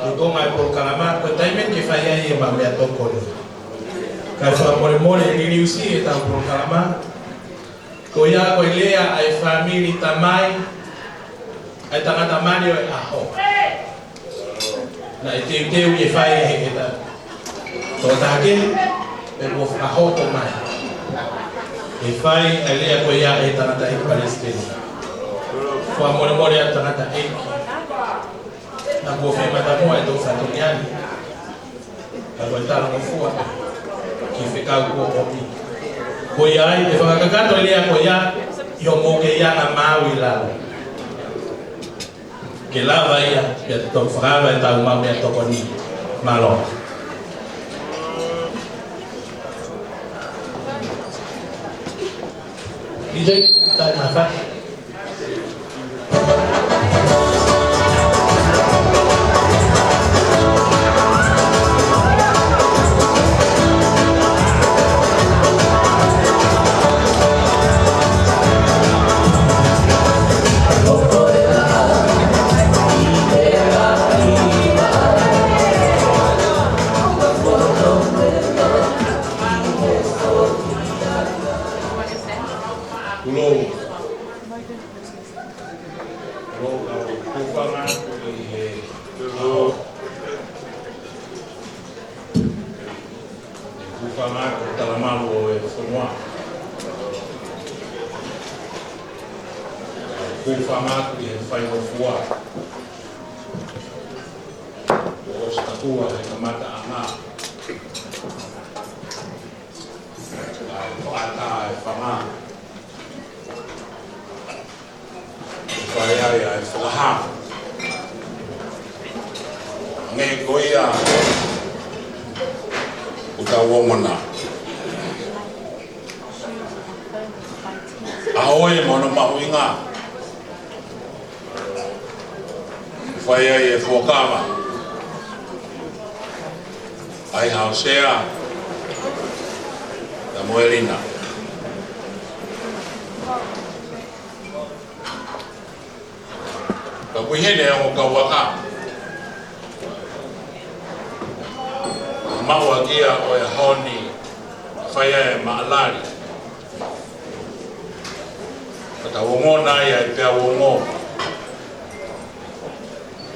Ko e konga e polokalama, ko e taimi ke fai ai ʻemau meʻatokoni. Kae fakamolemole liliusi ʻetau polokalama. Ko ia ko e lea ʻa e fāmili tamai ʻa e tangata mali ʻo e ʻaho. Naʻe teuteu ke fai ʻe he ʻeta tokotaha kehe, pea kuo fakahoko mai. ʻE fai ʻa e lea ko ia ʻe he tangataʻeiki palesiteni. Fakamolemole atu tangataʻeiki. Naʻa kuo fai matamuʻa ʻetau fatongia ni. Ka ko e talangofua ki he fekau kuo ʻomi. Ko ia ai, ʻe fakakakato e lea ko ia, ʻi hoʻomou kei anga maau ʻi lalo. Ke lava ia, pea toki fakaava ʻetau maʻu meʻatokoni. Mālō. D J, start my fact. Kulo. Kulo, kau kufa atu ki he, kulo. Kufa atu ki he talamalu ʻo e fonua. Kufa atu ki he faingofua. Kuo ʻosi tatua he kamataʻanga ʻa e toʻatā ʻa e fanga. Fai ai ʻa e fakahā. Hangē ko ia ʻoku tau ongona. ʻA ē mo hono mahuʻinga. Fai ai e fuakava ʻa e Haosea, Samuelina. Ka ʻoku ʻi heni ʻa e ongo kauaka. Maʻu ʻaki ia ʻo e ʻaho ni, fai ai e maʻalali. Ka tau ongona ai ʻa e peau ongo.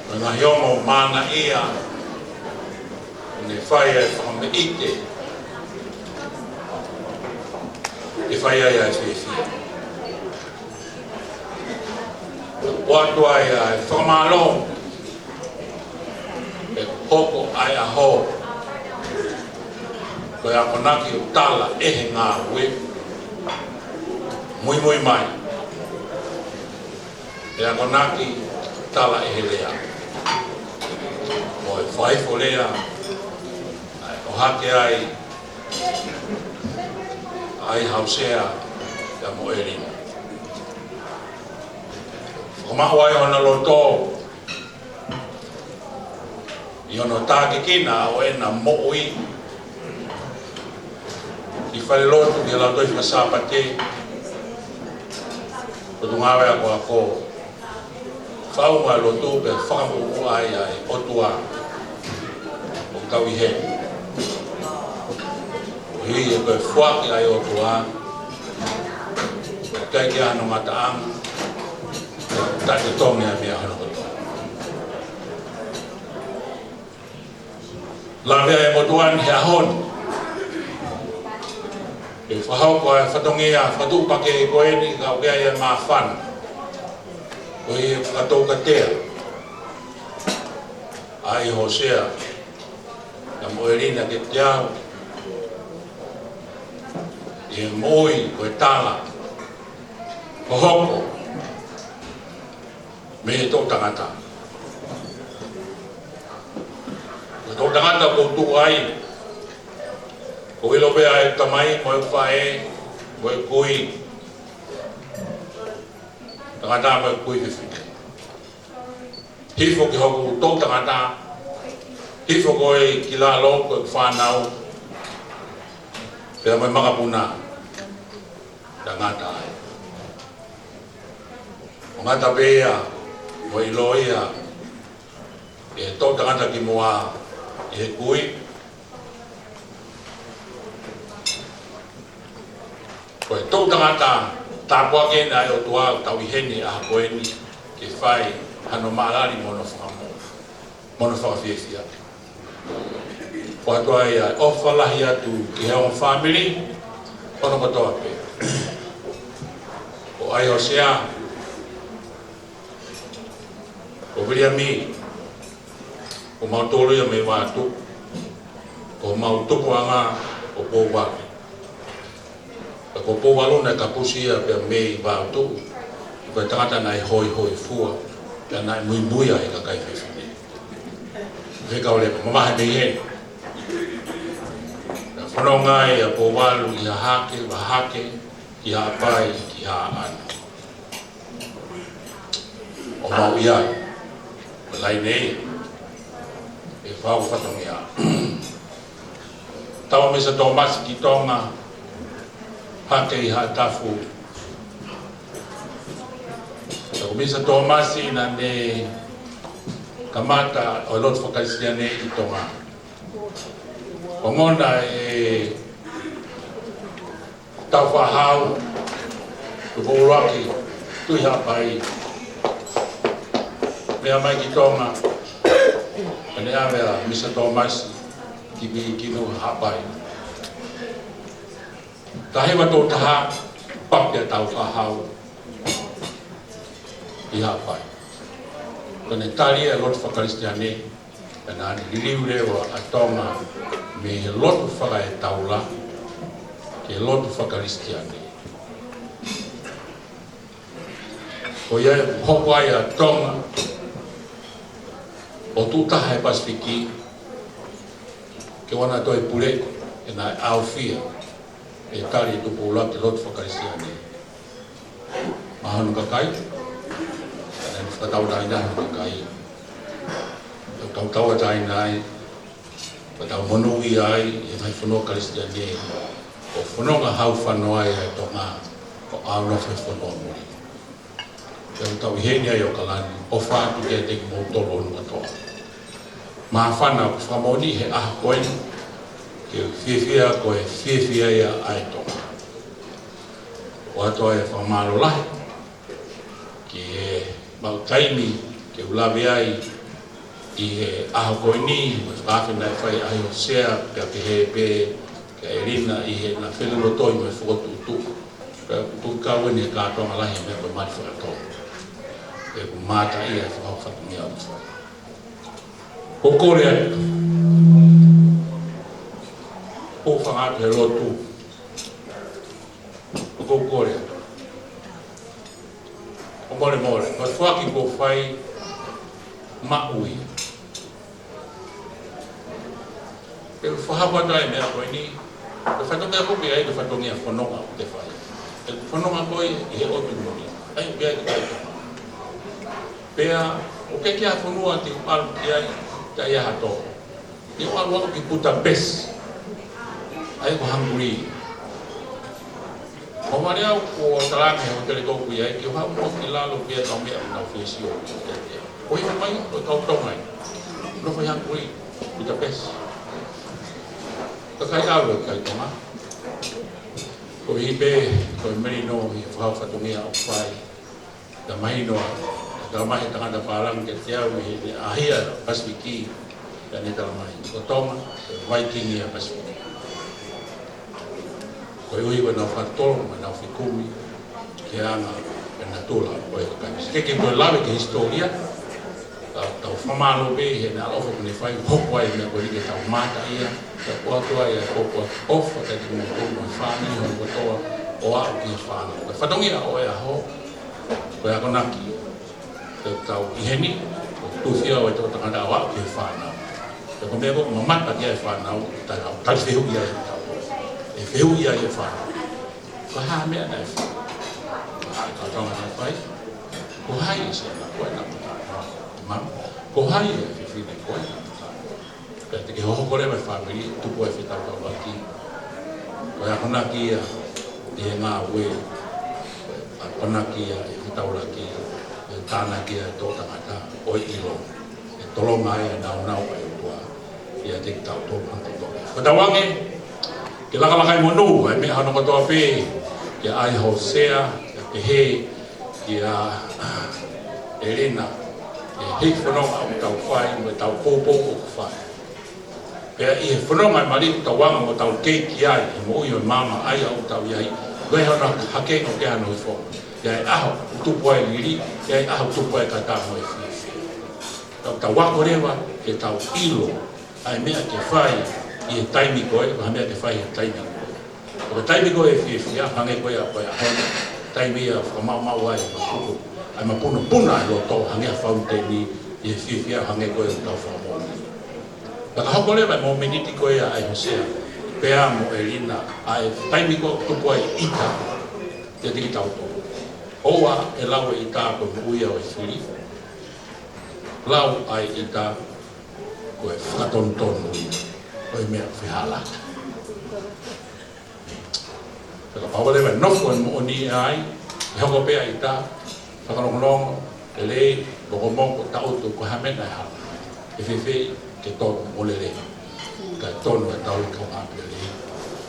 Ko e ngaahi ongo maʻanaʻia, ʻoku ne fai ai e fakameʻite. ʻE fai ai ʻa e fiefia. ʻOatu ai ʻa e fakamālō. ʻE hoko ʻa e ʻaho ko e akonaki ʻo tala ʻe he ngāue. Muimui mai. ʻE akonaki tala ʻe he lea. Mo e faifo lea. ʻA e ʻohake ai ʻa e Haosea, Samuelina. Fakamaʻu ai hono loto ʻi hono tākiekina ʻo ʻena moʻui ʻi falelotu ki he Lautohi Faka-Sāpate, Potungāue Akoako. Faʻu mai lotu pea fakamuʻomuʻa ai ʻa e ʻOtua ʻoku tau ʻi heni. ʻOku ʻi he ko e foaki ʻa e ʻOtua, ʻikai ke ʻi ai hano ngataʻanga, taʻetotongi ʻa e meʻa hono kotoa. Lave ai e motuʻa ni he ʻaho ni. ʻE fakahoko ʻa e fatongia fakatuʻupakē ko eni ka ʻoku ʻi ai e māfana. Ko e fakatoukatea ʻa e Haosea, Samuelina kiate au. ʻI he moʻui ko e tala. Ko hoku mei he toʻu tangata. Ko e toʻu tangata ʻoku ou tuʻu ai. ʻOku ou ʻilo pē ʻa e tamai mo e faʻē mo e kui tangata mo e kui fefine. Hifo ki hoku toʻu tangata. Hifo ko ē ki lalo ko e fānau. Pea mo e makapuna. Tangata ai. ʻO ngata pē ia, mo e ʻilo ia, ʻe he toʻu tangata kimuʻa, ʻe he kui. Ko e toʻu tangata, tāpuaki ʻeni ʻa e ʻOtua ʻoku tau ʻi heni ʻaho ko eni, ke fai hano maʻalali mo hono fakamoʻoni. Mo hono fakafiefia. Foaki atu ai ʻa e ʻofa lahi atu ki he ongo fāmili, hono kotoa pē. Ko ʻAihosea, ko Viliami, ko mautolu ia mei Vatu, ko mau tupuʻanga, ko Pouvalu. Ka ko Pouvalu naʻe kapusi ia pea mei Vatu, ko e tangata naʻe hoihoifua, pea naʻe muimui ai e kakai fefine. He kau leva, mamahi mei heni. Naʻe fononga ai ʻa Pouvalu ʻi Hahake, Vahake, ʻi Haʻapai ki Haʻano. ʻO mau ʻi ai, ʻo laine ia, ʻe fau fatongia. Tau Misa Tōmasi ki Tonga, hake ʻi Haʻatafu. Tau Misa Tōmasi naʻa ne kamata ʻo e lotu fakakalisitiane ʻi Tonga. Ongona e Taufahau, Tupou ʻUluaki, Tuʻi Haʻapai. Meʻa mai ki Tonga, ʻa ne ʻave ʻa Misa Tōmasi ki mi ki no Haʻapai. Taha hiva tolu taha, papi ʻa Taufahau ʻi Haʻapai. Ko ʻene tali e lotu fakakalisitiane, pea naʻa ne liliu leva ʻa Tonga mei he lotu fakaetaula ki he lotu fakakalisitiane. Ko ia ʻe hoko ai ʻa Tonga ʻo tuʻu taha he Pasifiki, ke ʻoua naʻa toe pule, he naʻe ʻaofia e tali ʻa Tupou ʻUluaki lotu fakakalisitiane. Maʻa hono kakai, naʻa ne fakatauʻatāina hono kakai. Tau tauʻatāina ai, pea tau monūʻia ai, ʻi he ngaahi fonua Kalisitiane, ʻo fononga hau fano ai ʻa Tonga, ʻo ʻalu ʻo fai fonua muli. Pea tau ʻi heni ai ʻi ʻOkalani, ʻofa atu kiate kimoutolu hono kotoa. Māfana ʻoku fakamoʻoni he ʻaho ko eni, ke fiefia ko e fiefia ia ʻa e Tonga. ʻOatu ai e fakamālō lahi ki he maʻu taimi ke u lave ai ʻi he ʻaho ko eni, mo e fakaafe naʻe fai ʻe Hosea, pea pehē pē kia ʻElina ʻi heʻena felelotoi mo e fokotuʻutuʻu. Pea ʻoku kau eni he kātoanga lahi he meʻa ko e mali fakatau. ʻOku mātā ia e fakaafe fatongia ʻoku fai. ʻOku ou kole atu. ʻOku ou fakaʻatu he lotu. ʻOku ou kole atu. ʻOku mole mole, ko e foaki kuo fai maʻu ia. Pea u fakahoko atu ai e meʻa ko eni, ko e fatongia ko ē ʻoku ʻi ai, ko e fatongia fononga ʻoku te fai. ʻE fononga koe ʻi he ʻotu moni. ʻAi, ʻoku ʻi ai, ʻoku ʻi ai. Pea, ʻoku ʻikai ke ʻi ai ha fonua te u ʻalu ki ai, taʻe ʻi ai ha tō. Te u ʻalu au ki Budapest. ʻAi, ko Hungary. Ko male au ko talaange he hōtele ko ē ʻoku ʻi ai, ke u haʻu mo ki lalo pea tau meʻa ʻo tau fēsio ki te te. Ko e ʻuhinga mai, ko e kau Tonga ia. Nofo ʻi Hungary, Budapest. Kakai ʻalu e kakai Tonga. Ko e hā pē, ko e melino ʻi he fakaafe fatongia ʻoku fai. Talamai noa, talamai he tangata pālangi kiate au ʻi he ʻaho ia Pasifiki, pea ne talamai, ko Tonga, ko e Viking ia Pasifiki. Koeʻuhi ko ʻenau fakatotolo, mo ʻenau fekumi ki he anga e natula ʻo e kakai. Sike ke toe lave ki he hisitōlia, tau, tau fakamālō pē heʻene ʻaloʻofa kuo ne fai, hoko ai e meʻa ko eni ke tau mātā ia, ke ʻoatu ai e ʻofa, ʻofa kiate kimoutolu mo e fāmili hono kotoa, ʻo aʻu ki he fānau. Ko e fatongia ʻo e ʻaho, ko e akonaki, ke tau ʻi heni, ʻo tuʻu fiefia ʻa e toʻutangata ʻo aʻu ki he fānau. Pea ko e meʻa ko ē ʻoku mamata ki ai e fānau, tau, tau fehuʻi ai, tau, ʻe fehuʻi ai e fānau. Ko e hā e meʻa naʻe fai? Ko e hā e kātoanga naʻe fai? Ko hai e siana ko ē naʻa mata? Mama. Ko hai e fefine ko ē naʻa mata? Pea te ke hohoko leva e fāmili, tupu ai e fetaulaki. Ko e akonaki ia ʻi he ngāue, akonaki ia ʻi he fetaulaki, ʻe tānaki ia e toʻutangata ʻo e ʻilo. ʻE tolonga ai e nāunau ʻa e ʻOtua ʻiate kitautolu kotoa. Ko e tauange, ke lakalaka e monū, ʻa e meʻa hono kotoa pē, kia ai Hosea, ke pehē, kia ʻElina, ʻi he fononga ʻoku tau fai, mo ʻetau poupou ʻoku fai. Pea ʻi he fononga e mali ʻoku tau anga mo tau kei ki ai, he moʻui ʻo e maama ʻa ia ʻoku tau ʻi ai, ko e hana hake ʻoku ʻi ai hano hifo. ʻI ai e ʻaho ʻoku tupu ai e lili, ʻi ai e ʻaho ʻoku tupu ai e kata mo e fiefia. Tau, tau ako leva, ke tau ʻilo, ʻa e meʻa ke fai, ʻi he taimi ko ē, ʻa e meʻa ke fai ʻi he taimi ko ē. Ko e taimi ko ē ʻo e fiefia, hangē ko ia ko e ʻaho ni, taimi ia ʻoku fakamaʻumaʻu ai e mapuku, ʻa e mapunopuna ʻa e loto, hangē ha fauniteni, ʻi he fiefia, hangē ko ia ʻoku tau fakamoʻoni. Pea ka hoko leva e mōmeniti ko ia ʻa ai Hosea, pea mo ʻElina, ʻa e taimi ko ē ʻoku tupu ai e ʻita. Kiate kitautolu. ʻOua ʻe lau e ʻita ko e moʻui ia ʻo e fili. Lau ʻa e ʻita ko e fakatonutonu ia ʻo e meʻa ʻoku fehālaaki. Pea kapau leva ʻe nofo e moʻoni ai, ʻe hoko pē ʻa e ʻita, fakalongolongo, lelei, mokomoko, taʻutu, ko e hā e meʻa naʻe hala. ʻE fēfē ke tonu mo lelei. Kae tonu e tau kaungāʻapi lelei.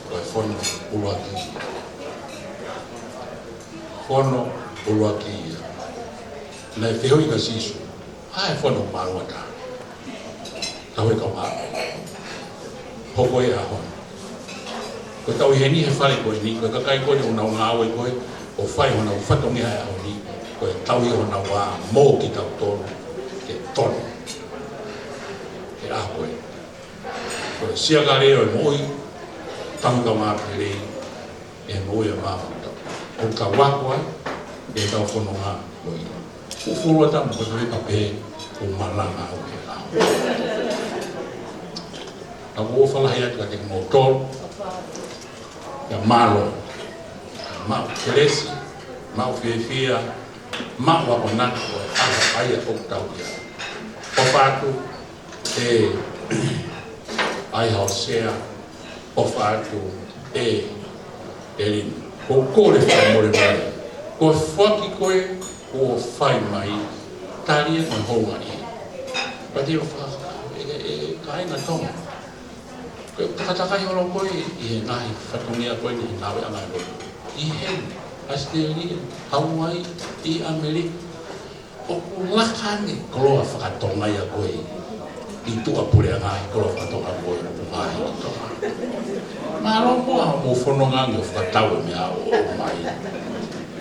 Ko e fono ʻuluaki. Fono ʻuluaki ia. Naʻe fehuʻi kia Sīsū, ʻa e fono māluata. Tau e kaungāʻapi. Hoko e ʻaho ni. Ko e tau ʻi heni he fale ko eni, ko e kakai ko eni ʻoku nau ngāue ko ē, ʻo fai honau fatongia he ʻaho ni, ko e tau ʻi honau ʻā mo kitautolu, ke tonu. He ʻaho ko ē. Ko e siakale ʻo e moʻui, tau kaungāʻapi lelei, ʻe moʻui ʻa māmani tau. ʻOku tau ako ai, ʻe tau fononga mo ia. Fuofua tamu ko e kape ʻo malanga au he ʻaho. Ka ʻoku ou fakalahi atu kiate kimoutolu. Pea mālō. Maʻu kelesi, maʻu fiefia, maʻu akonaki ʻo e ʻaho ʻa ia ʻoku tau ʻi ai. ʻOfa atu, ʻe, ʻa e Hōsea, ʻofa atu, ʻe, ʻElina. Ko e kole fakamolemole. Ko e foaki ko ē, kuo fai mai, tali e mo hounga ʻi. Pea te u fa-, ʻe, ʻe, kāinga Tonga. Ko e takatakai holo ko ē, ʻi he ngaahi fatongia ko ē, ʻi he ngāueʻanga ʻo e lotu. ʻI heni, ʻAositelēlia, Hauaiʻi, ʻi ʻAmelika. ʻOku laka ange koloa fakatonga ia ko ē. ʻI tuʻapuleʻanga ʻi koloa fakatonga ko ē ʻoku ngaahi ki Tonga. Mālō muʻa hoʻomou fononga ange ʻo fakatau e meʻa ʻoku ʻomai.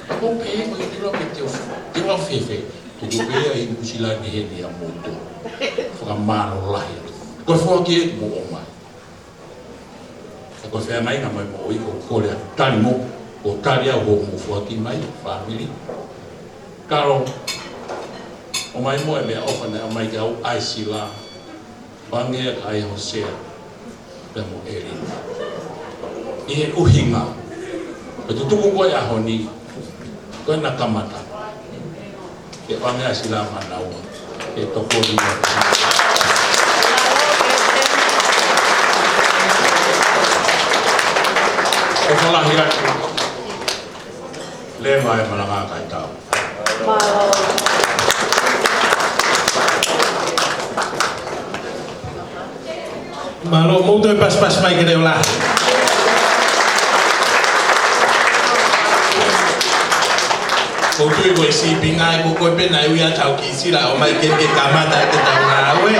Ka ʻoku pehē ko e kilo ke te u, te u ʻalu fēfē. Tuku pē ia ʻi Nuʻusila ni heni ʻa moutolu. Fakamālō lahi. Ko e foaki ē mou ʻomai. Ka ko e feangainga mai mo ʻoku ou kole atu tali mo, ʻo tali au hoʻomou foaki mai, fāmili. Kalo, ʻomai mo e meʻaʻofa naʻe ʻomai kia au ʻa e sila, Pangea kae Hōsea, pea mo ʻElina. ʻI he ʻuhinga, ko e tutuku ko ē ʻaho ni, ko ʻena kamata. Ke ʻoange ʻa e sila manaua. Ke tokoni. ʻOfa lahi atu. Leva e malanga kae tau. Mālō, mou toe pasipasi mai ke leʻo lahi. Ko e tui ko e sīpinga ē ko ē pē naʻe ui ʻa Tau Kisila ʻo ʻomai ke ke kamata ke tau ngāue.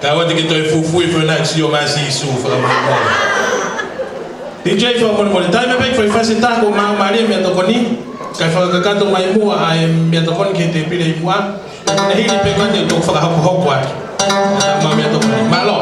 Tau atu ke toe fufui fo na sio mai Sīsū fakamolemole. DJ fakamolemole, taimi pē ke fai fasi taha ko mau mali meʻatokoni, kae fakakakato mai muʻa ʻa e meʻatokoni ki he tēpile ʻi muʻa. Naʻe hili pē ka te u toki fakahokohoko atu. Mau meʻatokoni. Mālō.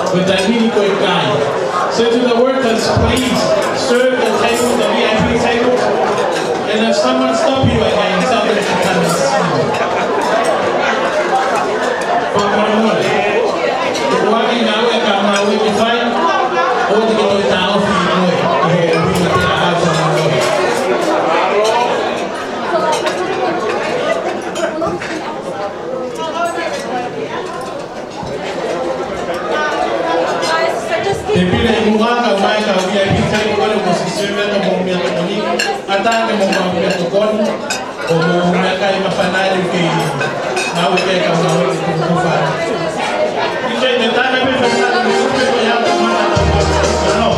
Ko e taimi ni ko e kai. So to the workers, please serve the table, the V I P table. And if someone stop you again, somebody should come and see you. Fakamolemole. Ko e ngāue ka mau ʻi fai, ʻoua te ke toe taʻofi mo e, ʻi he ʻuhinga te a hau fakamolemole. Te pile i muʻa ka mai ka V I P kai ko kole mo si sio mea ka mo mea tokoni. Ata ke mo ka mea tokoni. Ko mo mea kai ma fanale ke mau ke ka mau ke kukufa. Ike te tana pe fanale ke kukufa ya ka mana. No.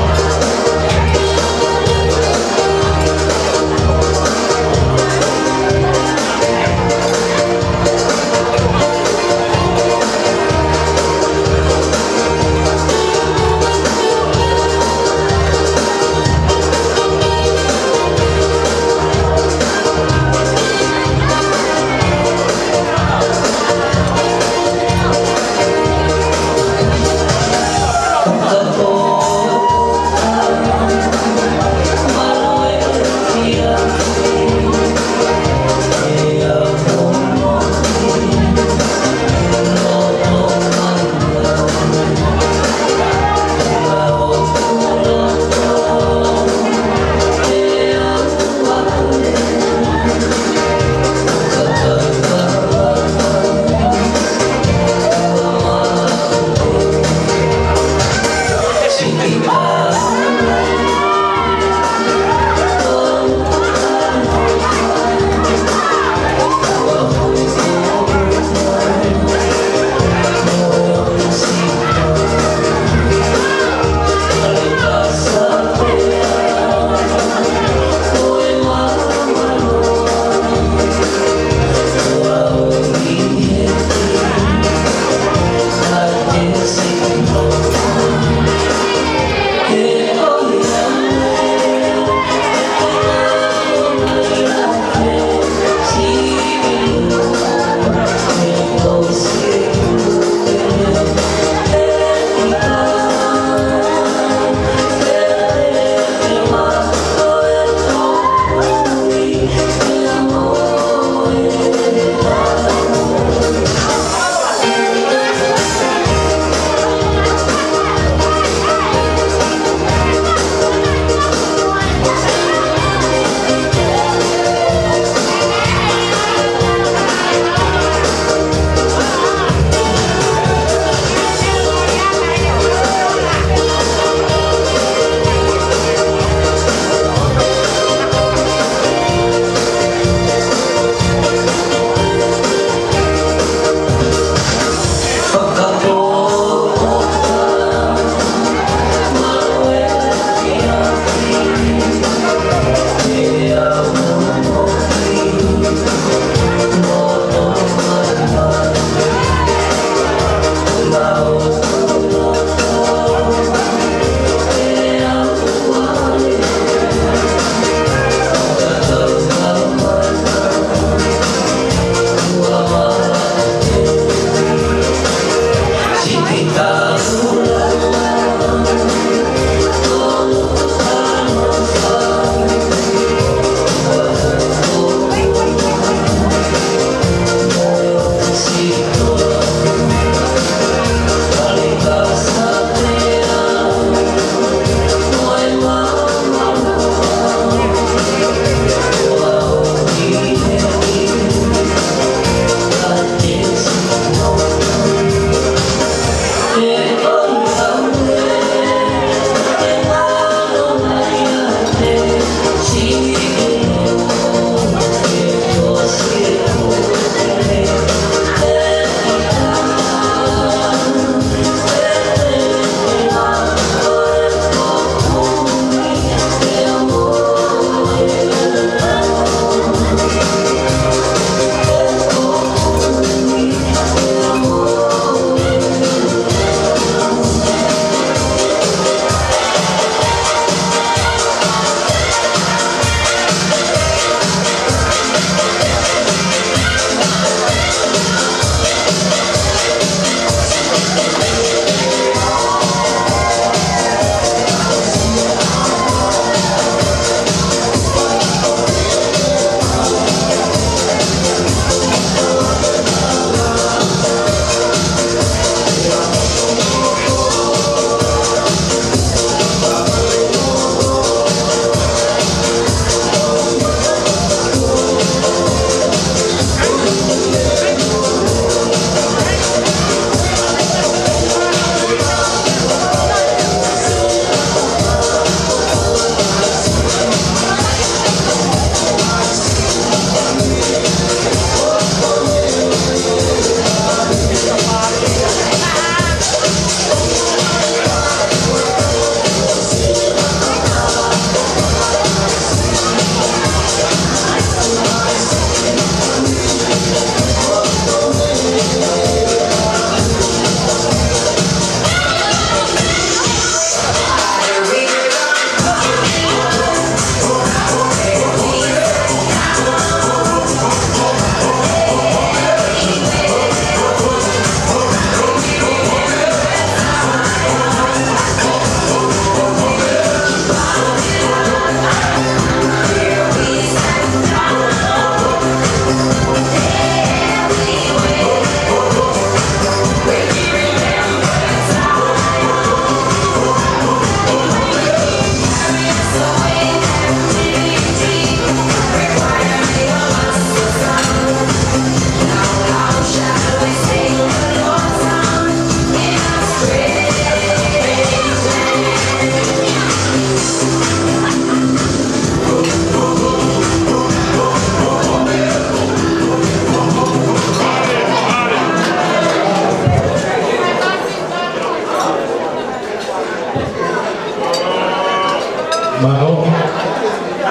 Mālō,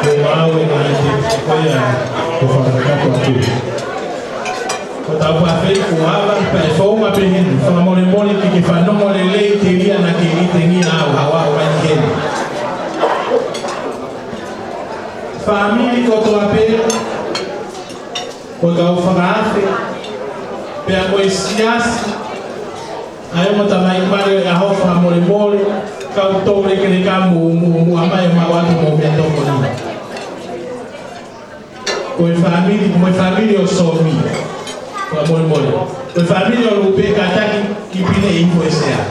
ko e maau e ngaahi tēpisi ko ia kuo fakakakato atu. Ko ʻetau pāfeiki kuo ava, pea ʻe founga pē heni, fakamolemole ke ke fanongo lelei telia naʻa ke ʻi heni ʻa au, ʻa au, ʻa au mai heni. Fāmili kotoa pē, ko e kau fakaafe, pea ko e siasi, ʻa e ongo tamaiki mali ʻo e ʻaho, fakamolemole, kau tō lekeleka mo, mo, mo ʻomai ʻemau ʻalu mo e meʻatokoni. Ko e fāmili, mo e fāmili ʻo Somi. Fakamolemole. Ko e fāmili ʻo Lupe, kātaki ki pine ʻi he sea.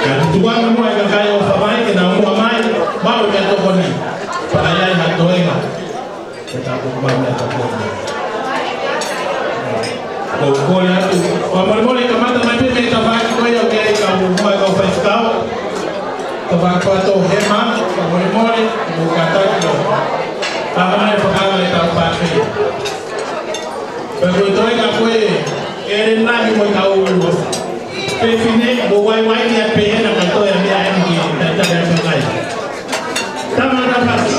Ka tuku ange muʻa e kakai ʻofa mai ke nau muʻa mai, maʻu e meʻatokoni. Pea ʻi ai ha toenga. Ke ta ko mai mea ta ko. Ko, ko ia tu. Fakamolemole, kamata mai pē mei he tafaʻaki ko ia ʻoku ʻi ai e kau, mai kau faifekau. Tafaʻaki ko ē ʻo Hema, fakamolemole, mo kātaki ʻo. Tama mai fakaava e tau pāfeiki. Pea ko e toenga ko ē, ʻElena ni mo e kau fefine, mo vaivai ni a pehena ka toe a mea eni ki taitara e kakai. Tama na pasi.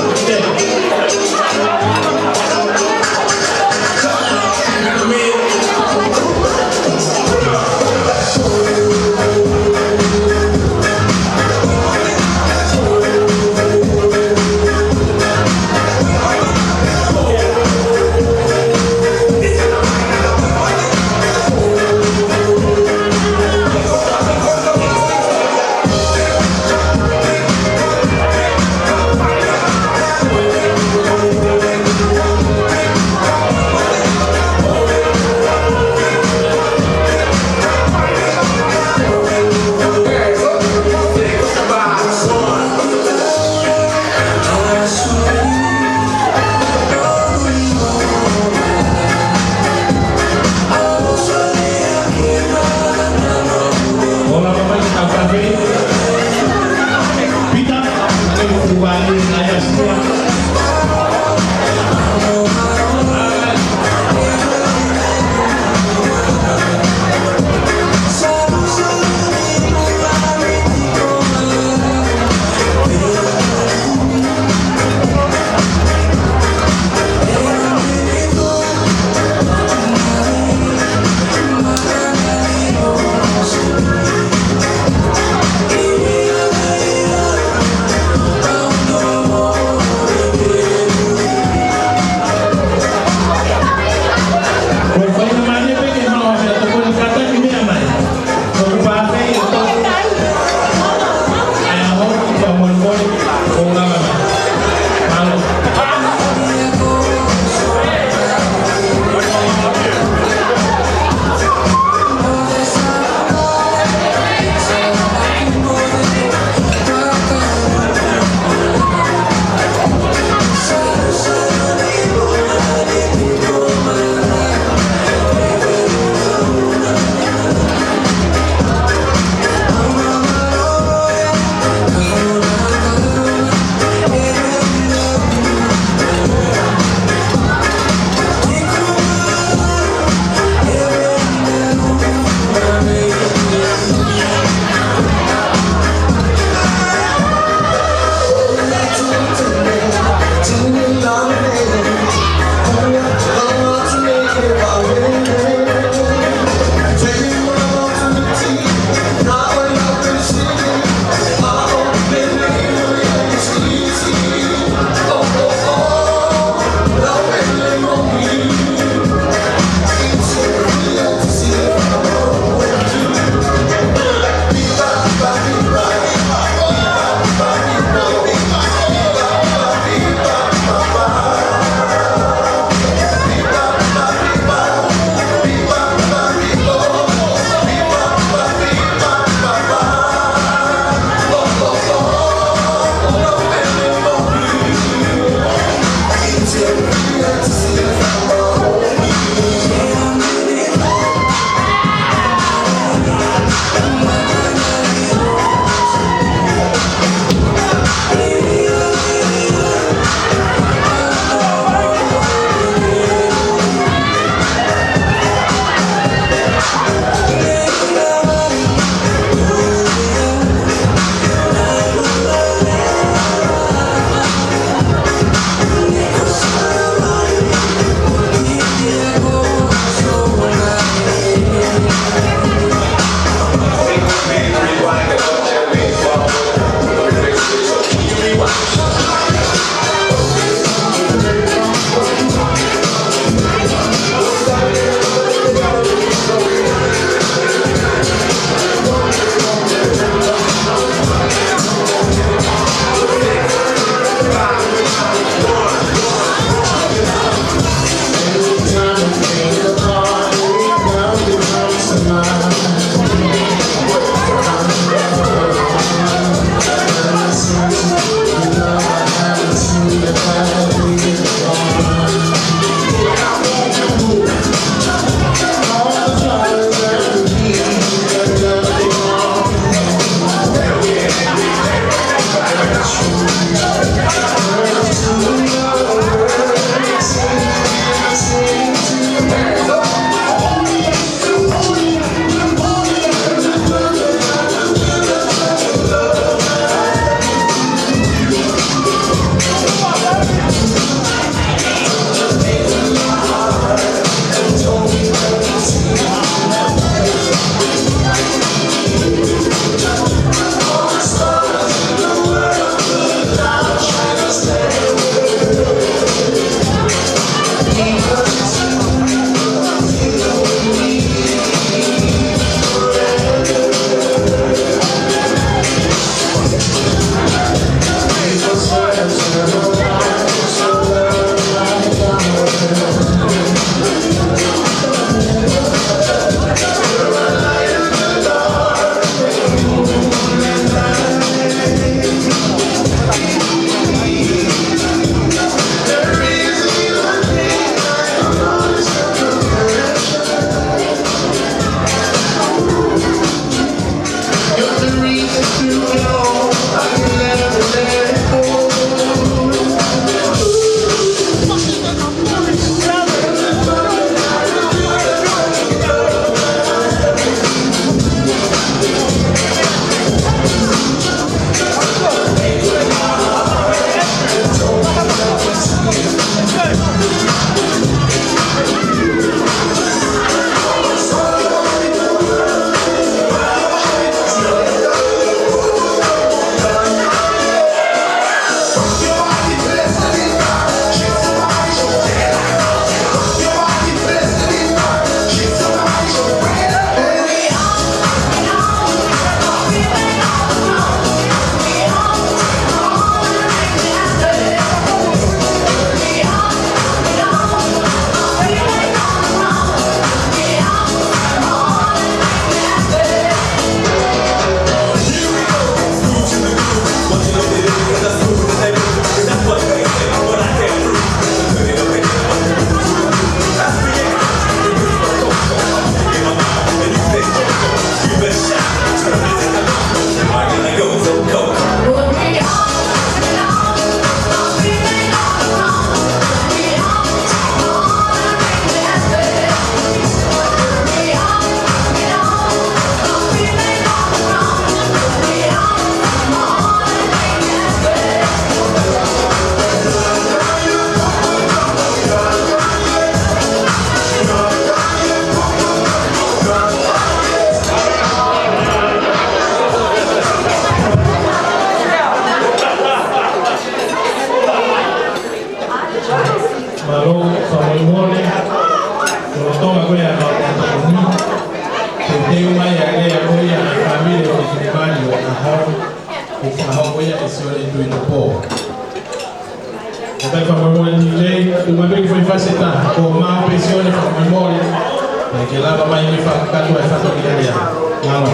Seta, ko Mao Pesione fakamolemole, ē, ke lava mai ke fakakakato e fatongia lea. Mālō.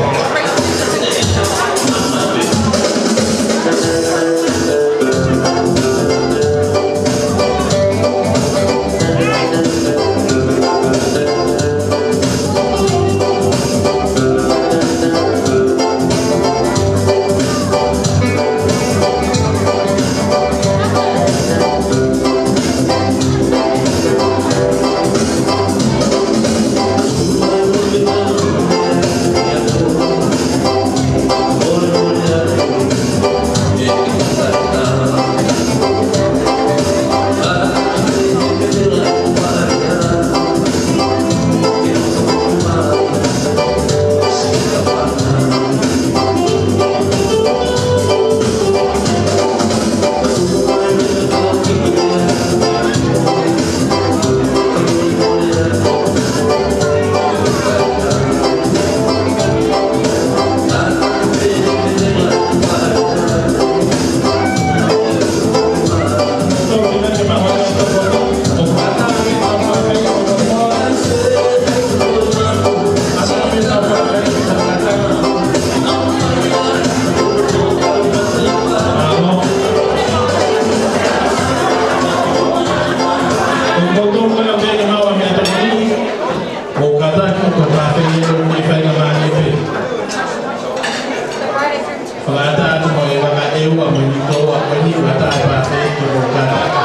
Fakaʻatā atu mo e vaka ʻe ua mo e nitoa, ko eni fakaʻatā pē ke mo kātaki.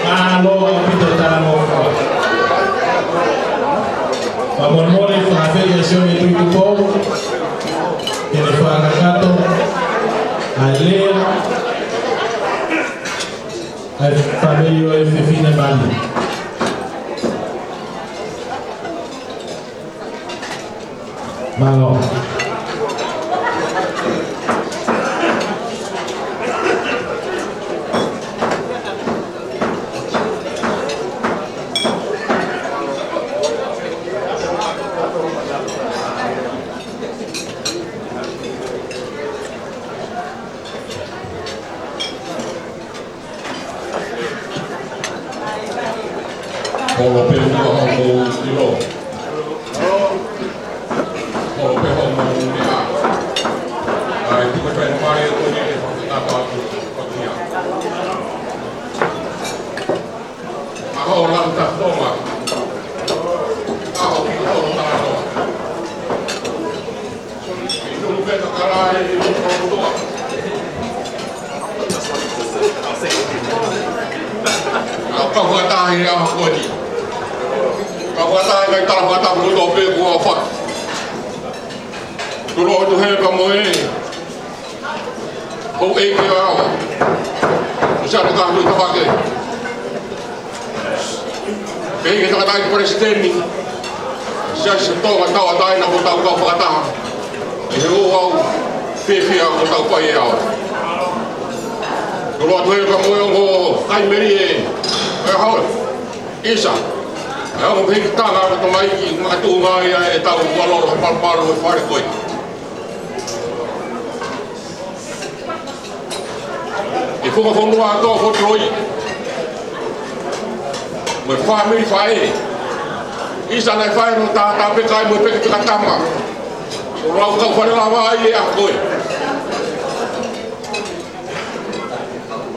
Mālō ʻaupito e talangofua. Fakamolemole, fakaafeʻi ʻa Sione Tuʻitupou ke ne fakakakato ʻa e lea ʻa e fāmili ʻo e fefine mali. Mālō. Holo pē ua hoʻomou ʻilo. Holo pē hoʻomou meʻa. ʻAi, tuku pē mai e koni ke fakatapu atu, atu ia. ʻA hoʻo lanu tatonga. ʻA hoʻo ki hoʻo tanoa. Ka fakatahi a koni. Ka fakatahi kai tala fakatapu kotoa pē kuo fatu. Tulo atu he ka mo e. Houʻeiki ʻo e ʻaho. ʻO Siaosi Kahu Tavake. Pehē ki he tangataʻeiki palesiteni, Siasi Tonga Tauʻatāina, ko tau kau fakataha ʻi he ouau fiefia ko tau fai e ao. Tulo atu he ka mo e ongo kai melie ʻo e ʻaho. ʻIsa, ʻa e ongo pehē ki tanga ko tamaiki, makatuʻunga ia ʻetau ua lolo he palupalu he fale ko ē. ʻI he funga fonua ʻo Fort Royal. Mo e fāmili faʻē. ʻIsa naʻe fai hono tātā pē kai mo e peke peka tama. ʻO lau kau fale lava ai e ʻaho ko ē.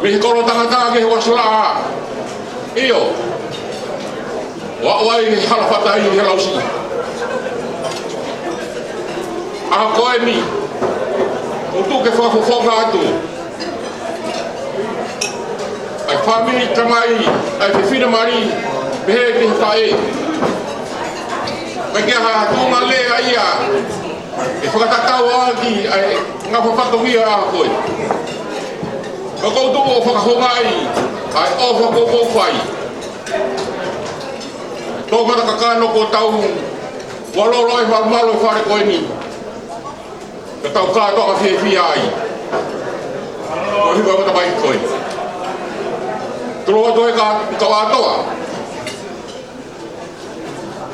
Mei he kolo tangata ki he uasalaʻa. ʻIo. ʻO aʻu ai he hala fata ʻi he lausiʻi. ʻAho ko eni, ʻoku tuku ke fakafofonga atu ʻa e fāmili tamai, ʻa e fefine mali, pehē ki he faʻē. Pea ke ha tuʻunga lea ia, ʻe fakatatau ʻaki ʻa e ngaahi fatongia ʻa ko ē. Pea ʻoku ou tuʻu ʻo fakahoungaʻi ʻa e ʻofa kuo mou fai. Tō mata kakano kuo tau ua lolo ai malumalu e fale ko eni. Ka tau kātoa ka fiefia ai. Ko e hiva ʻo e tamaiki ko ē. Tulo atu he ka, ka atoa.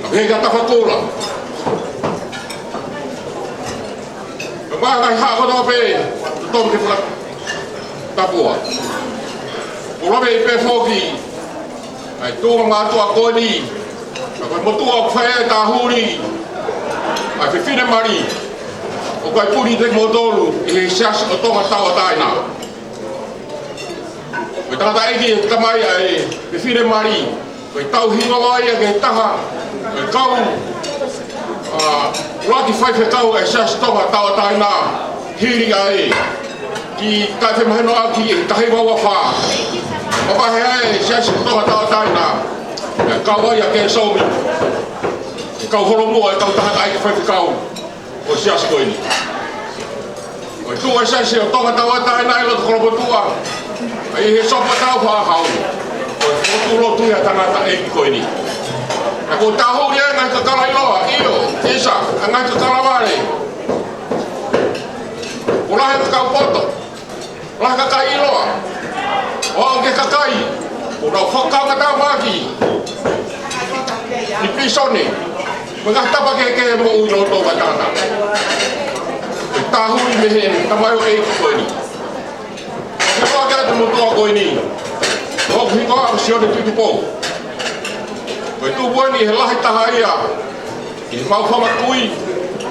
Ka pehē kia Tafakula. Ka maʻa ngaahi haʻa kotoa pē, tonu ke fakatapua. ʻOku lave pē foki ʻa e tuʻunga mātuʻa ko eni, ʻa e motuʻa ʻoku fai ai e tāhuli ʻa e fefine mali, ʻoku ʻikai puli ʻiate kimoutolu ʻi he Siasi ʻo Tonga Tauʻatāina. Ko e tangataʻeiki ʻa e tamai ʻa e fefine mali, ko e tauhi ngāue ia ki he taha ʻo e kau, ʻa, ʻuluaki faifekau ʻa e Siasi Tonga Tauʻatāina, hili ʻa e kiʻi taʻefemahinoʻaki ʻi he taha hiva ua fā. Mavahe ai e Siasi Tonga Tauʻatāina, ʻa e kau ai ʻa Kesomi, ʻa e kau holomua ʻa e kau tangataʻeiki faifekau ʻo e Siasi ko eni. Ko e tuʻu ʻa e Siasi ʻo Tonga Tauʻatāina ʻi loto Kolomotuʻa, ʻa ia ʻi he Sopu Tau Faʻahau, ko e fokotuʻu lotu ia ʻa e tangataʻeiki ko eni. Naʻa ku tāhuli ʻa e ngaahi kakala ʻiloa, ʻio, ʻisa, ʻa e ngaahi kakala vale. Kuo lahi e kakai poto, lahi e kakai ʻiloa. ʻO aʻu ki he kakai ʻoku nau fakakaukau tāmaki ʻi pīsone, mo e ngaahi tapa kehekehe moʻui loto ʻa e tangata. Ko e tāhuli mei he tamaioʻeiki ko eni. Ko e hā ke ʻa e motuʻa ko eni, ʻoku hiko ʻa Sione Tuʻitupou. Ko e tupu eni he lahi taha ia ʻi he maʻu fanga kui,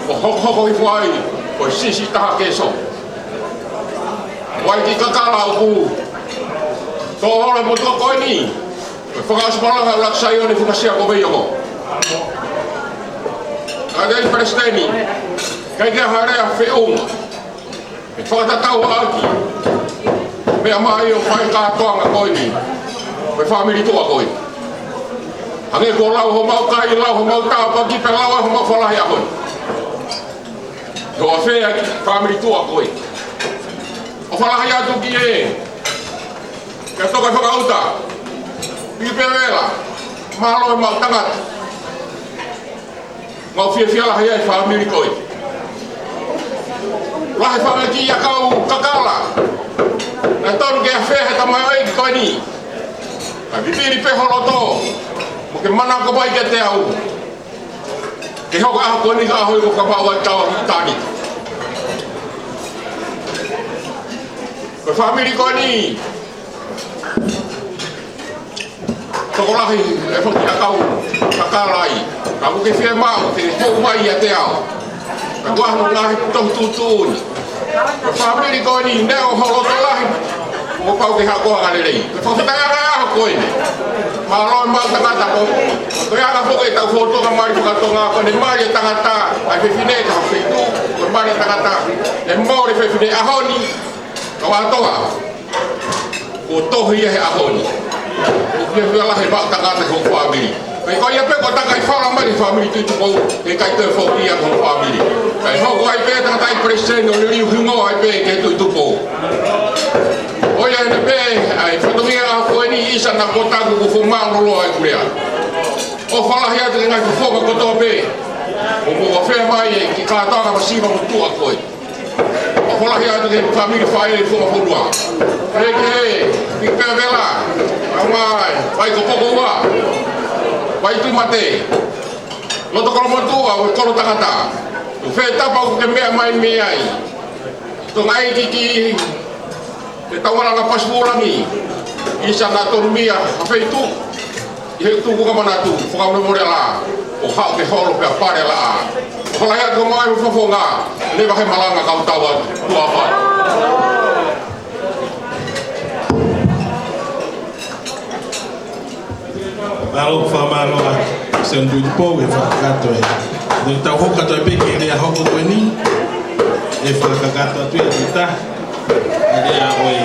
ʻo hokohoko hifo ai ko e siʻisiʻi taha Kesomi. ʻOku ʻi ai e kiʻi kakala ʻoku tō holo he motuʻa ko eni, ko e fakaʻosi malanga ʻa ʻUluaki Saione Fukasia ko Veioko. Ka ʻi ai e palesiteni, ʻikai ke ʻi ai ha lea feʻunga. ʻE fakatatau ʻaki e meʻa mai ʻo e kātoanga ko eni, ko e fāmili tuʻa ko eni. Hangē ko e lau homau kai, lau homau tāpuaki pea lau homau fālahi ʻaho ni. Ko e ʻafē ʻa e fāmili tuʻa ko eni. ʻOfa lahi atu ki he, kia Toka Fakaʻuta, Piki Pēvela, mālō e maʻu tangata. Mau fiefia lahi ʻa e fāmili ko ē. Lahi e fanga kiʻi ʻakau kakala naʻe tonu ke ʻafē he tamaioʻeiki ko eni. Ka vivili pē ho loto, mo ke manako mai kiate au. Ke hoko ʻa e ʻaho ko eni ko e ʻaho ʻoku fakamaʻu ai ʻa e tauhi ʻitāniti. Ko e fāmili ko eni, tokolahi e fanga kiʻi ʻakau kakala ia. Ka ʻoku ke fiemaʻu ke hoko mai ʻiate au. Ka ko e ʻaho ngaahi tohi tuʻutuʻuni. Ko e fāmili ko eni, neongo ho loto lahi, kuo pau ke hoko ʻa e lelei. Ko e fakafetaʻi ʻa e ʻaho ko eni. Mālō e maʻu tangata ko. Ko e anga foki ʻetau fōtunga mali fakatonga, ko ʻene mali e tangata ʻa e fefine ʻi ha feituʻu, ko e mali e tangata ʻe mole e fefine ʻaho ni, ka ua toa. Kuo tohi ia he ʻaho ni. ʻOku fiefia lahi e maʻu tangata ki hoku fāmili. Pea ko ia pē kuo takai fala mai e fāmili Tuʻitupou, he ʻikai toe foki ia ki hoku fāmili. Kae hoko ai pē tangataʻeiki palesiteni ʻo liliu hingoa ai pē ki he Tuʻitupou. ʻO ia ʻeni pē, ʻa e fatongia ʻaho ko eni ʻisa naʻa ku taku kuo fuʻu māʻulalo ʻeku lea. ʻOfa lahi atu ki he ngaahi fofonga kotoa pē ʻoku mou ʻafea mai ki he kātoanga masiva motuʻa ko ē. ʻOfa lahi atu ki he fāmili faʻē ʻi Fuaʻafonua. Pehē ki he Piki Pēvela, ʻa e Vai Kopokoua, Vai Tuʻimate, loto Kolomotuʻa, ʻo e kolo tangata. ʻO fē tapa ʻoku ke meʻa mai mei ai. Tonga ʻEiki ki he tauʻolunga pasifulami, ʻisa naʻa tonu mei ha feituʻu, ʻi he tuku ka manatu, fakamolemole la, ʻo haʻu ke holo pea pale la. ʻOfa lahi atu ki he maʻu fofonga, leva he malanga kau tau atu, tuʻa ʻofa atu. Mālō, fakamālō ʻa Sione Tuʻitupou e fakakakato ē. Ne tau hoko atu pē ki he lea hoko ko eni, ʻe fakakakato atu ia kita. ʻA e lea ko ē.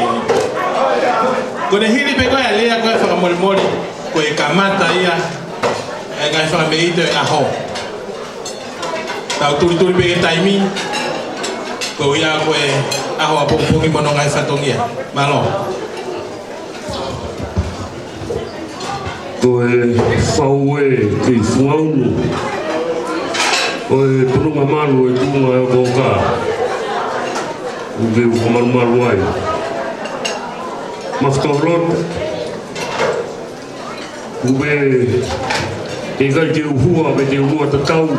Ko ʻene hili pē ko ē ʻa e lea ko ē fakamolemole, ko e kamata ia ʻa e ngaahi fakameʻite ʻo e ʻaho. Tau tulituli pē ki he taimi, koeʻuhi ko e ʻaho ʻapongipongi mo hono ngaahi fatongia. Mālō. Ko e faue ki Fuaunu, ko e pununga malu e tuʻunga ʻo e kōkā. ʻOku ke uka malumalu ai. Mafuta Holotu. Uve, ke ʻikai ke u hua, pe te u hua tatau.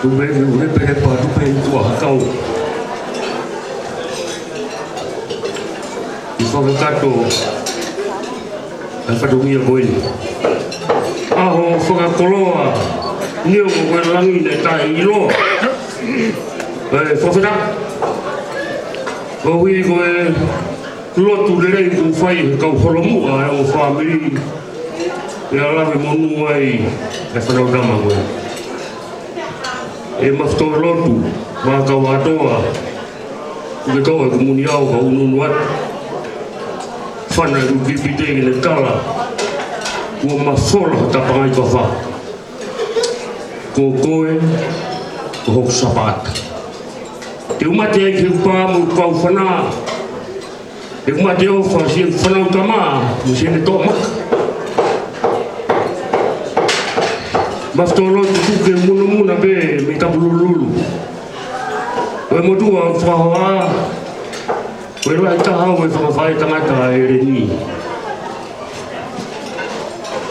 Uve, uve, pe he pā, tupe i tua hakau. Fakakakato ʻa e fatongia ko eni. ʻAho fakakoloa, neongo ko e langi naʻe taʻeʻiloa. ʻE, fakafetaʻi. Koeʻuhi ko e lotu lelei kuo fai ʻe he kau holomuʻa ʻo e ongo fāmili, ʻe lave monū ai e fānau tama ko ē. ʻE mafutolotu, mā kau atoa, ʻoku ke toʻo e kumuni au ka ʻunuʻunu atu. Fana e kukipite ke ne kala, kuo mafola ha tapangai kafā. Ko koe, ko hoku sapaʻata. Te u mate ai ki he pā mo e kau fana. Te u mate ʻofa siʻeku fānau tama, mo siʻene toʻomaka. Mafutolotu, tuku ke u munamuna pē mei Tapulululu. Ko e motuʻa ʻoku fakahoa, ko e lahi taha ʻo e fanga faʻētangata ʻa ʻEleni.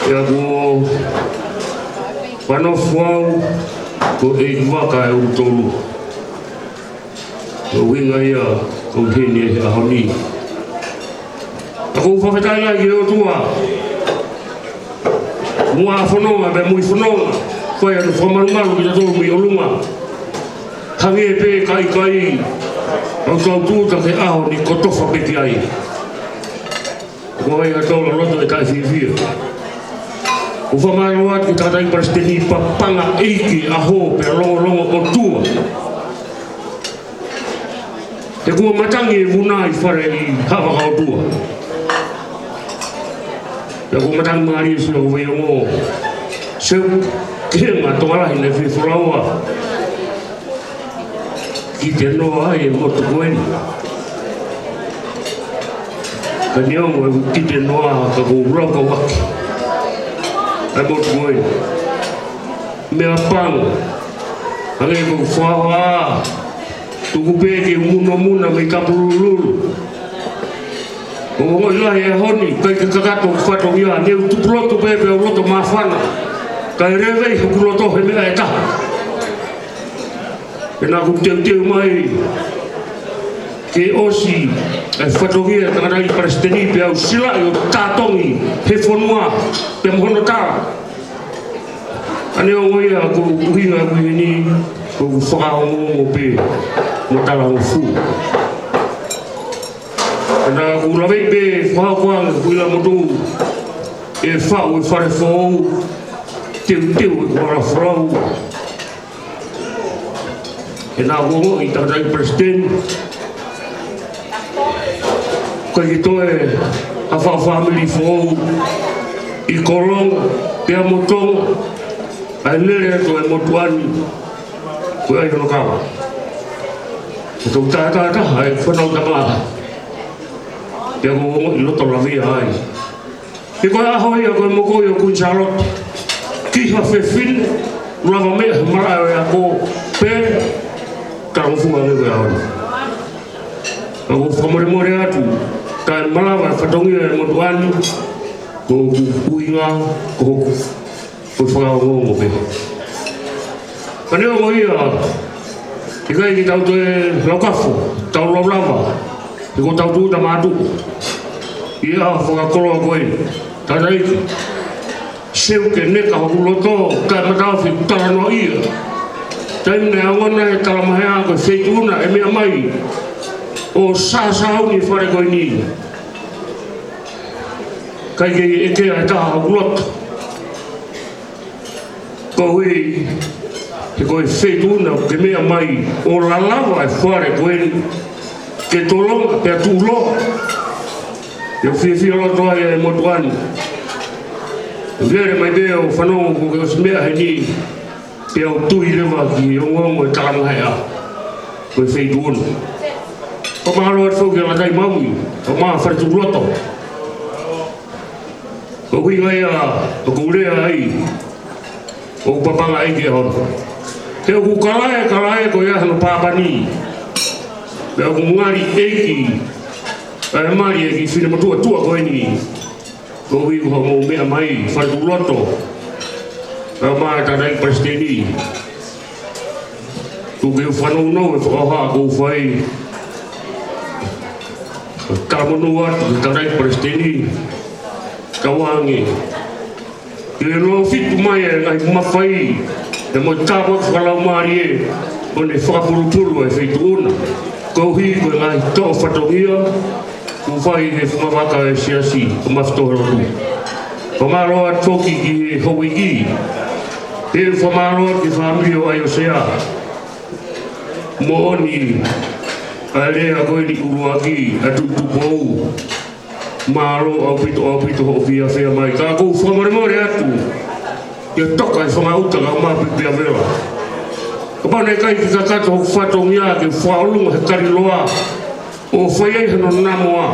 Pea kuo fanofo au ko e ʻeikivaka ʻe ʻUlutolu. Ko e ʻuhinga ia ʻoku ou ʻi heni he ʻaho ni. Ka ʻoku ou fakafetaʻi lahi ki he ʻOtua. Muʻa fononga, pea mui fononga. Ko ia ʻoku fakamalumalu kitautolu mei ʻolunga. Hangē pē ka ʻikai, ʻoku tau tūʻuta ki he ʻaho ni kotofa pē ki ai. Ko ia ʻoku tau loloto ʻe taʻefiefia. ʻOku ou fakamālō atu ki he tangataʻeiki palesiteni, papanga ʻeiki ʻaho pea longolongo ʻOtua. He kuo matangi e vuna ʻi fale ʻi Haʻa Vaka ʻOtua. He kuo matangi mālie sila ko e ongo. Seu ki he ngaahi tokolahi naʻe fie folaua. Kiʻi tenoa ai e motu ko eni. Ka neongo ʻeku kiʻi tenoa ka ʻoku ou lau kau ʻaki ʻa e motu ko eni. Meʻapango. Hangē ko e fakahoa. Tuku pē ke u munamuna mei Tapulululu. ʻOku ou ongoʻi lahi he ʻaho ni, ʻikai ke kakato hoku fatongia, ne u tupuloto pē pea u loto māfana. Kae levei hoku loto he meʻa ʻe taha. Pea naʻa ku teuteu mai ke ʻosi e fatongia ʻa e tangataʻeiki palesiteni pea u silaʻi ʻo tatongi he fonua pea mo hono tala. Ka neongo ia ko e ʻuhinga ʻoku ʻi heni, ko ʻeku fakaongoongo pē mo talangofua. Ka naʻa ku lave pē fakahoa ange ʻeku ʻilo motu ʻe faʻu e fale foʻou, teuteu ʻeku hala folau. He naʻa ku ongoʻi tangataʻeiki palesiteni, ʻikai ke toe ʻi ai ha fāmili foʻou ʻi Kolonga pea mo Tonga, ʻa e lele atu e motuʻa ni, ko e ʻai hono kava. Ko e tau tātātaha e fānau tama. Pea ʻoku ou ongoʻi loto lavea ai. He ko e ʻaho ia ko e mokoʻi ʻo Kuini Sālote. Ki ha fefine, lava meʻa he malaʻe ʻo e ako, pea talangofua ange ko e ʻaho ni. Ka ʻoku ou fakamolemole atu, taʻe malava e fatongia e motuʻa ni, ko hoku ʻuhinga, ko hoku, ko e fakaongoongo pē. Ka neongo ia, ʻikai ke tau toe laukafo, tau laulava, he ko e tau tūʻuta mātuʻa. ʻI he ʻaho fakakoloa ko ē, tangataʻeiki. Seu ke neka hoku loto, kae mataofi talanoa ia. Taimi naʻe ongona he talamaheʻa ko e feituʻu na ʻe meʻa mai ʻo sāsāuni e fale ko eni. ʻIkai ke ʻeke ʻe ha taha hoku loto. Koeʻuhi, he ko e feituʻu na ke meʻa mai ʻo lalava e fale ko eni ke tolonga pea tuʻuloa. ʻOku ou fiefia loto ai e motuʻa ni. Lele mai pē ʻo fanongo kuo ke ʻosi meʻa heni. Pea u tui leva ki he ongoongo e talamaheʻa ko e feituʻu na. Fakamālō atu foki kia Lātaimaui, kae faletuʻu loto. Ko e ʻuhinga ia ʻoku ou lea ai, ʻoku papanga ʻeiki ʻaho ni. He ʻoku kalaʻe, kalaʻe ko ia hono pāpani. Pea ʻoku ngali ʻeiki, ʻa e mali ʻeiki finemotuʻa tuʻa ko eni. Koeʻuhi ko hoʻomou meʻa mai, faletuʻu loto. Kae ʻumaʻā e tangataʻeiki palesiteni. Tuku ke u fanongo e fakahoha kuo u fai. Talamonū atu ki he tangataʻeiki palesiteni, tauange ke lōfitu mai e ngaahi mafai, pea mo e tāpuaki fakalaumālie, ʻo ne fakapulupulu e feituʻu na, koeʻuhi ko e ngaahi toʻo fatongia kuo fai ʻe he fungavaka ʻo e siasi, ko Mafitohelotu. Fakamālō atu foki ki he houʻeiki, pea fakamālō atu ki he fāmili ʻo ʻAiosea. Moʻoni ʻa e lea ko eni ʻuluaki ʻa Tuʻi Tupou. Mālō ʻaupito, ʻaupito hoʻo fiefia mai. Ka ʻoku ou fakamolemole atu ʻi he toka e fanga ʻuta ka mapipia vela. Kapau naʻe ʻikai ke kakato hoku fatongia ke fakaʻolunga he kaliloa, ʻo fai ai hano namoa,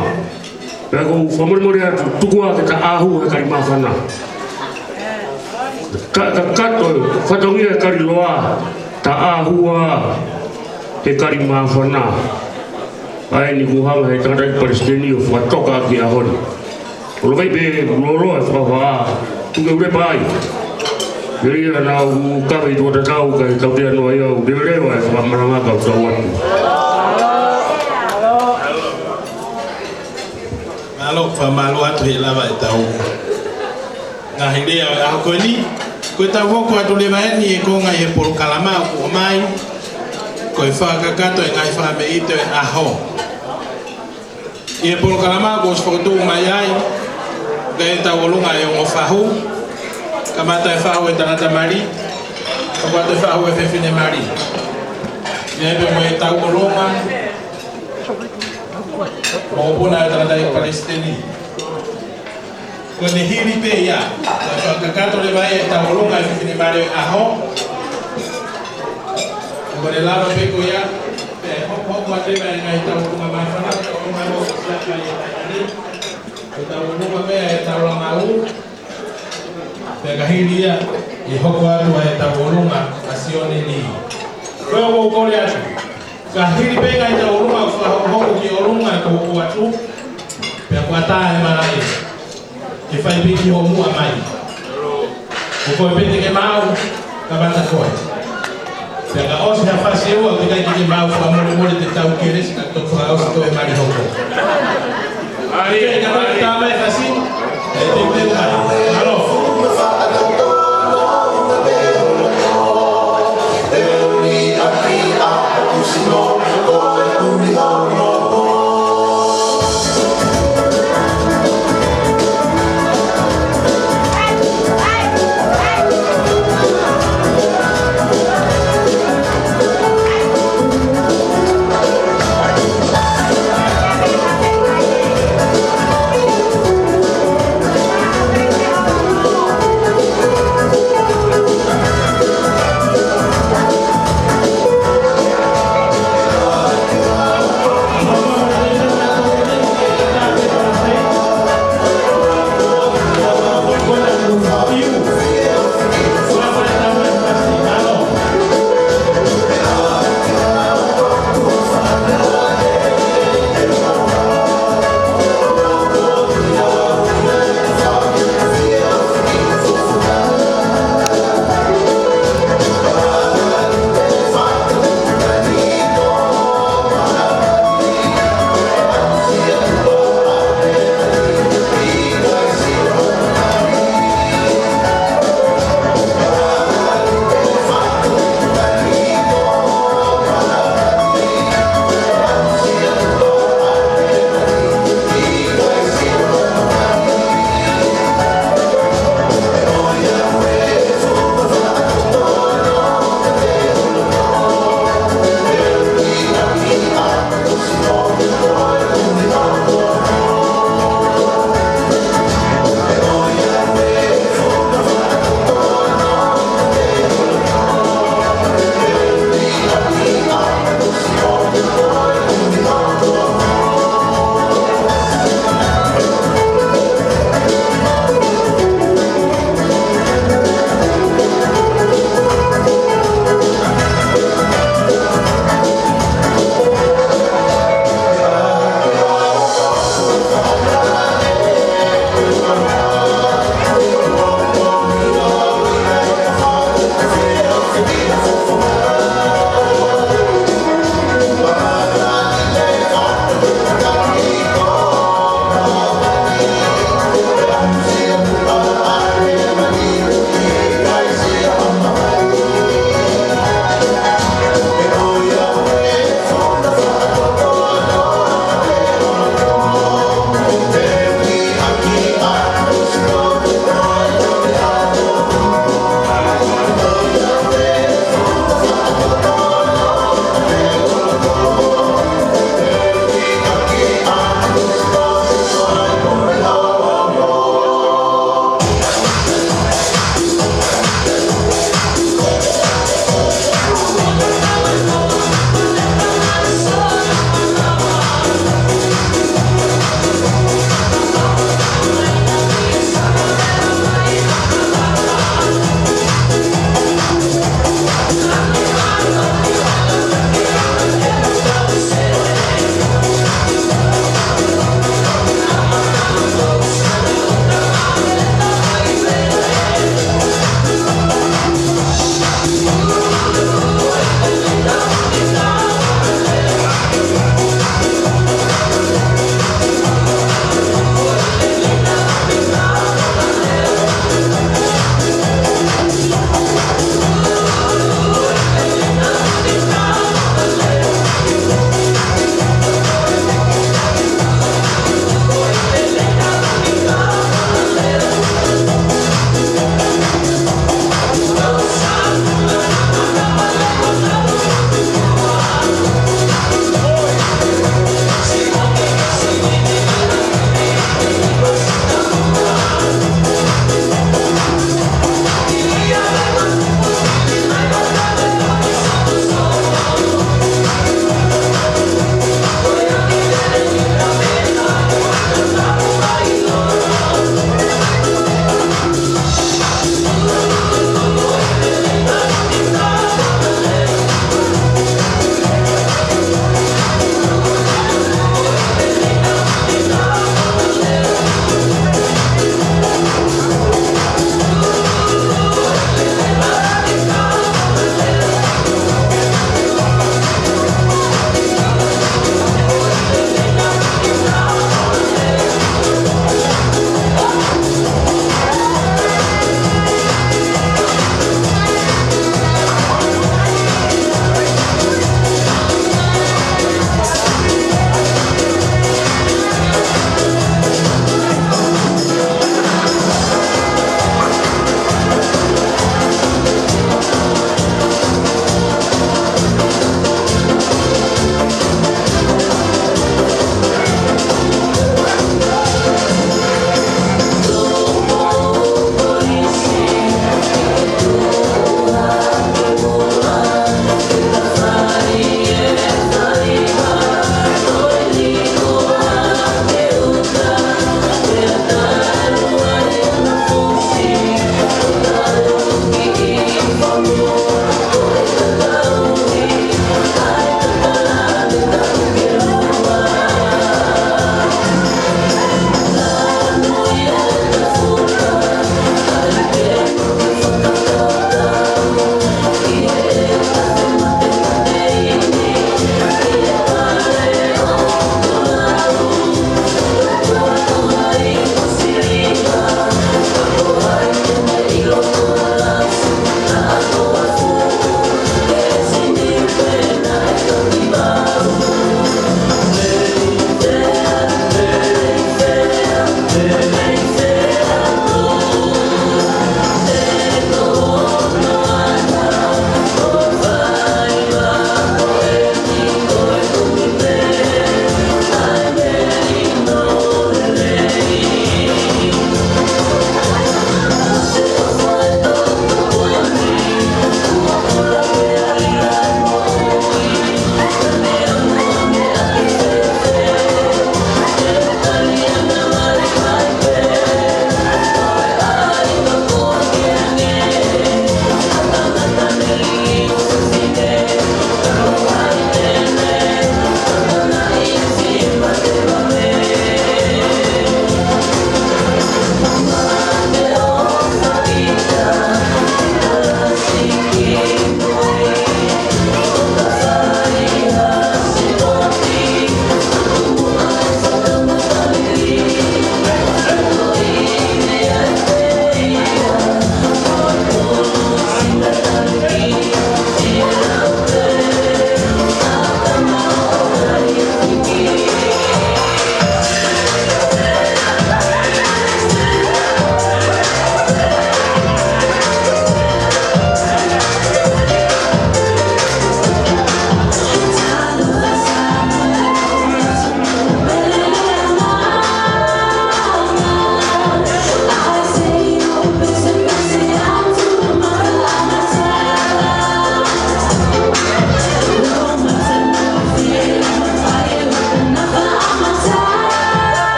pea ʻoku ou fakamolemole atu, tuku ā ke ta ʻahu he kali māfana. Ka, kakato fatongia he kaliloa, ta ʻahu ā he kali māfana. ʻA eni kuo hanga ʻe he tangataʻeiki palesiteni ʻo fakatoka ʻaki e ʻaho ni. ʻOku lava pē lōloa e fakahā, tuku ke u lepa ai. Pea ʻi heʻene ʻalu ʻo kave ʻi tuʻa tatau, kae tautea noa ia ʻo leveleva e fakamalanga kae tau atu. Mālō, fakamālō atu he lava ʻetau ngaahi lea ʻo e ʻaho ko eni. Ko ʻetau hoko atu leva eni e konga ʻi he polokalama ʻoku ʻomai, ko e fakakakato e ngaahi fakameʻite ʻo e ʻaho. ʻI he polokalama kuo ʻosi fokotuʻu mai ai, ko ʻetau ʻolunga e ongo fahu, kamata e fahu e tangata mali, ka ʻoku ʻi ai e fahu e fefine mali. ʻI ai pē mo ʻetau ʻolunga mokopuna e tangataʻeiki palesiteni. Ko ʻene hili pē ia, ko e fakakakato leva ʻetau ʻolunga e fefine mali ʻo e ʻaho. Ko ʻene lava pē ko ia, pea hokohoko atu leva e ngaahi tau ʻolunga māfana, ʻolunga ʻo Siakai e taimi ni. Ko ʻetau ʻolunga pē ʻetau langa ū. Pea ka hili ia, ʻe hoko atu ʻa ʻetau ʻolunga ʻa Sione Lī. Ko ia ʻoku ou kole atu. Ka hili pē ngaahi tau ʻolunga, fakahokohoko ki ʻolunga ʻoku hoko atu. Pea kuo ʻatā e malaʻe ke fai pē ki hoʻo muʻa mai. Ko koe pē te ke maʻu, kamata koe. Pea ka ʻosi ha fasi ʻe ua, ʻoku ʻikai ke ke maʻu, fakamolemole te tau kelesi ka toki fakaʻosi ko e mali hoko. Mali, ke ka mali. Tama e fasi, ʻe te te mai. Mālō.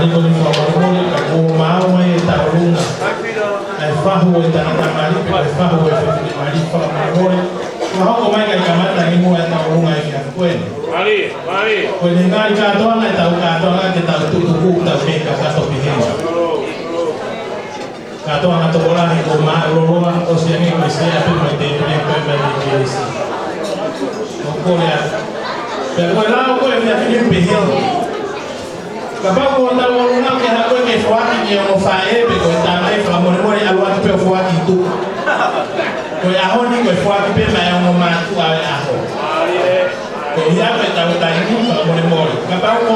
Ko e fakamolemole, ka kuo maau mai e tauʻolunga ʻa e fahu ʻo e tangata mali, pe ko e fahu ʻo e fefine mali, fakamolemole. Kuo hoko mai kae kamata ʻi muʻa e tauʻolunga ʻi he ʻaho ko eni. Mālie, mālie. Ko e ngaahi kātoanga ʻetau kātoanga ke tau tutuku, tau kei kakato pehē. Kātoanga tokolahi kuo māʻuloloa, ʻosi ange ko e sea pē mo e tēpile ko e mai ki he kelesi. ʻOku kole atu. Pea ko e lao ko e meʻa fili pehē. Kapau ko e tauʻolunga ke hako ke foaki ki he ongo faʻē pe ko e tamai, fakamolemole ʻalu atu pē ʻo foaki tuʻa. Ko e ʻaho ni ko e foaki pē maʻa e ongo mātuʻa ʻo e ʻaho. Ko ia ko e tau taimi, fakamolemole. Kapau ko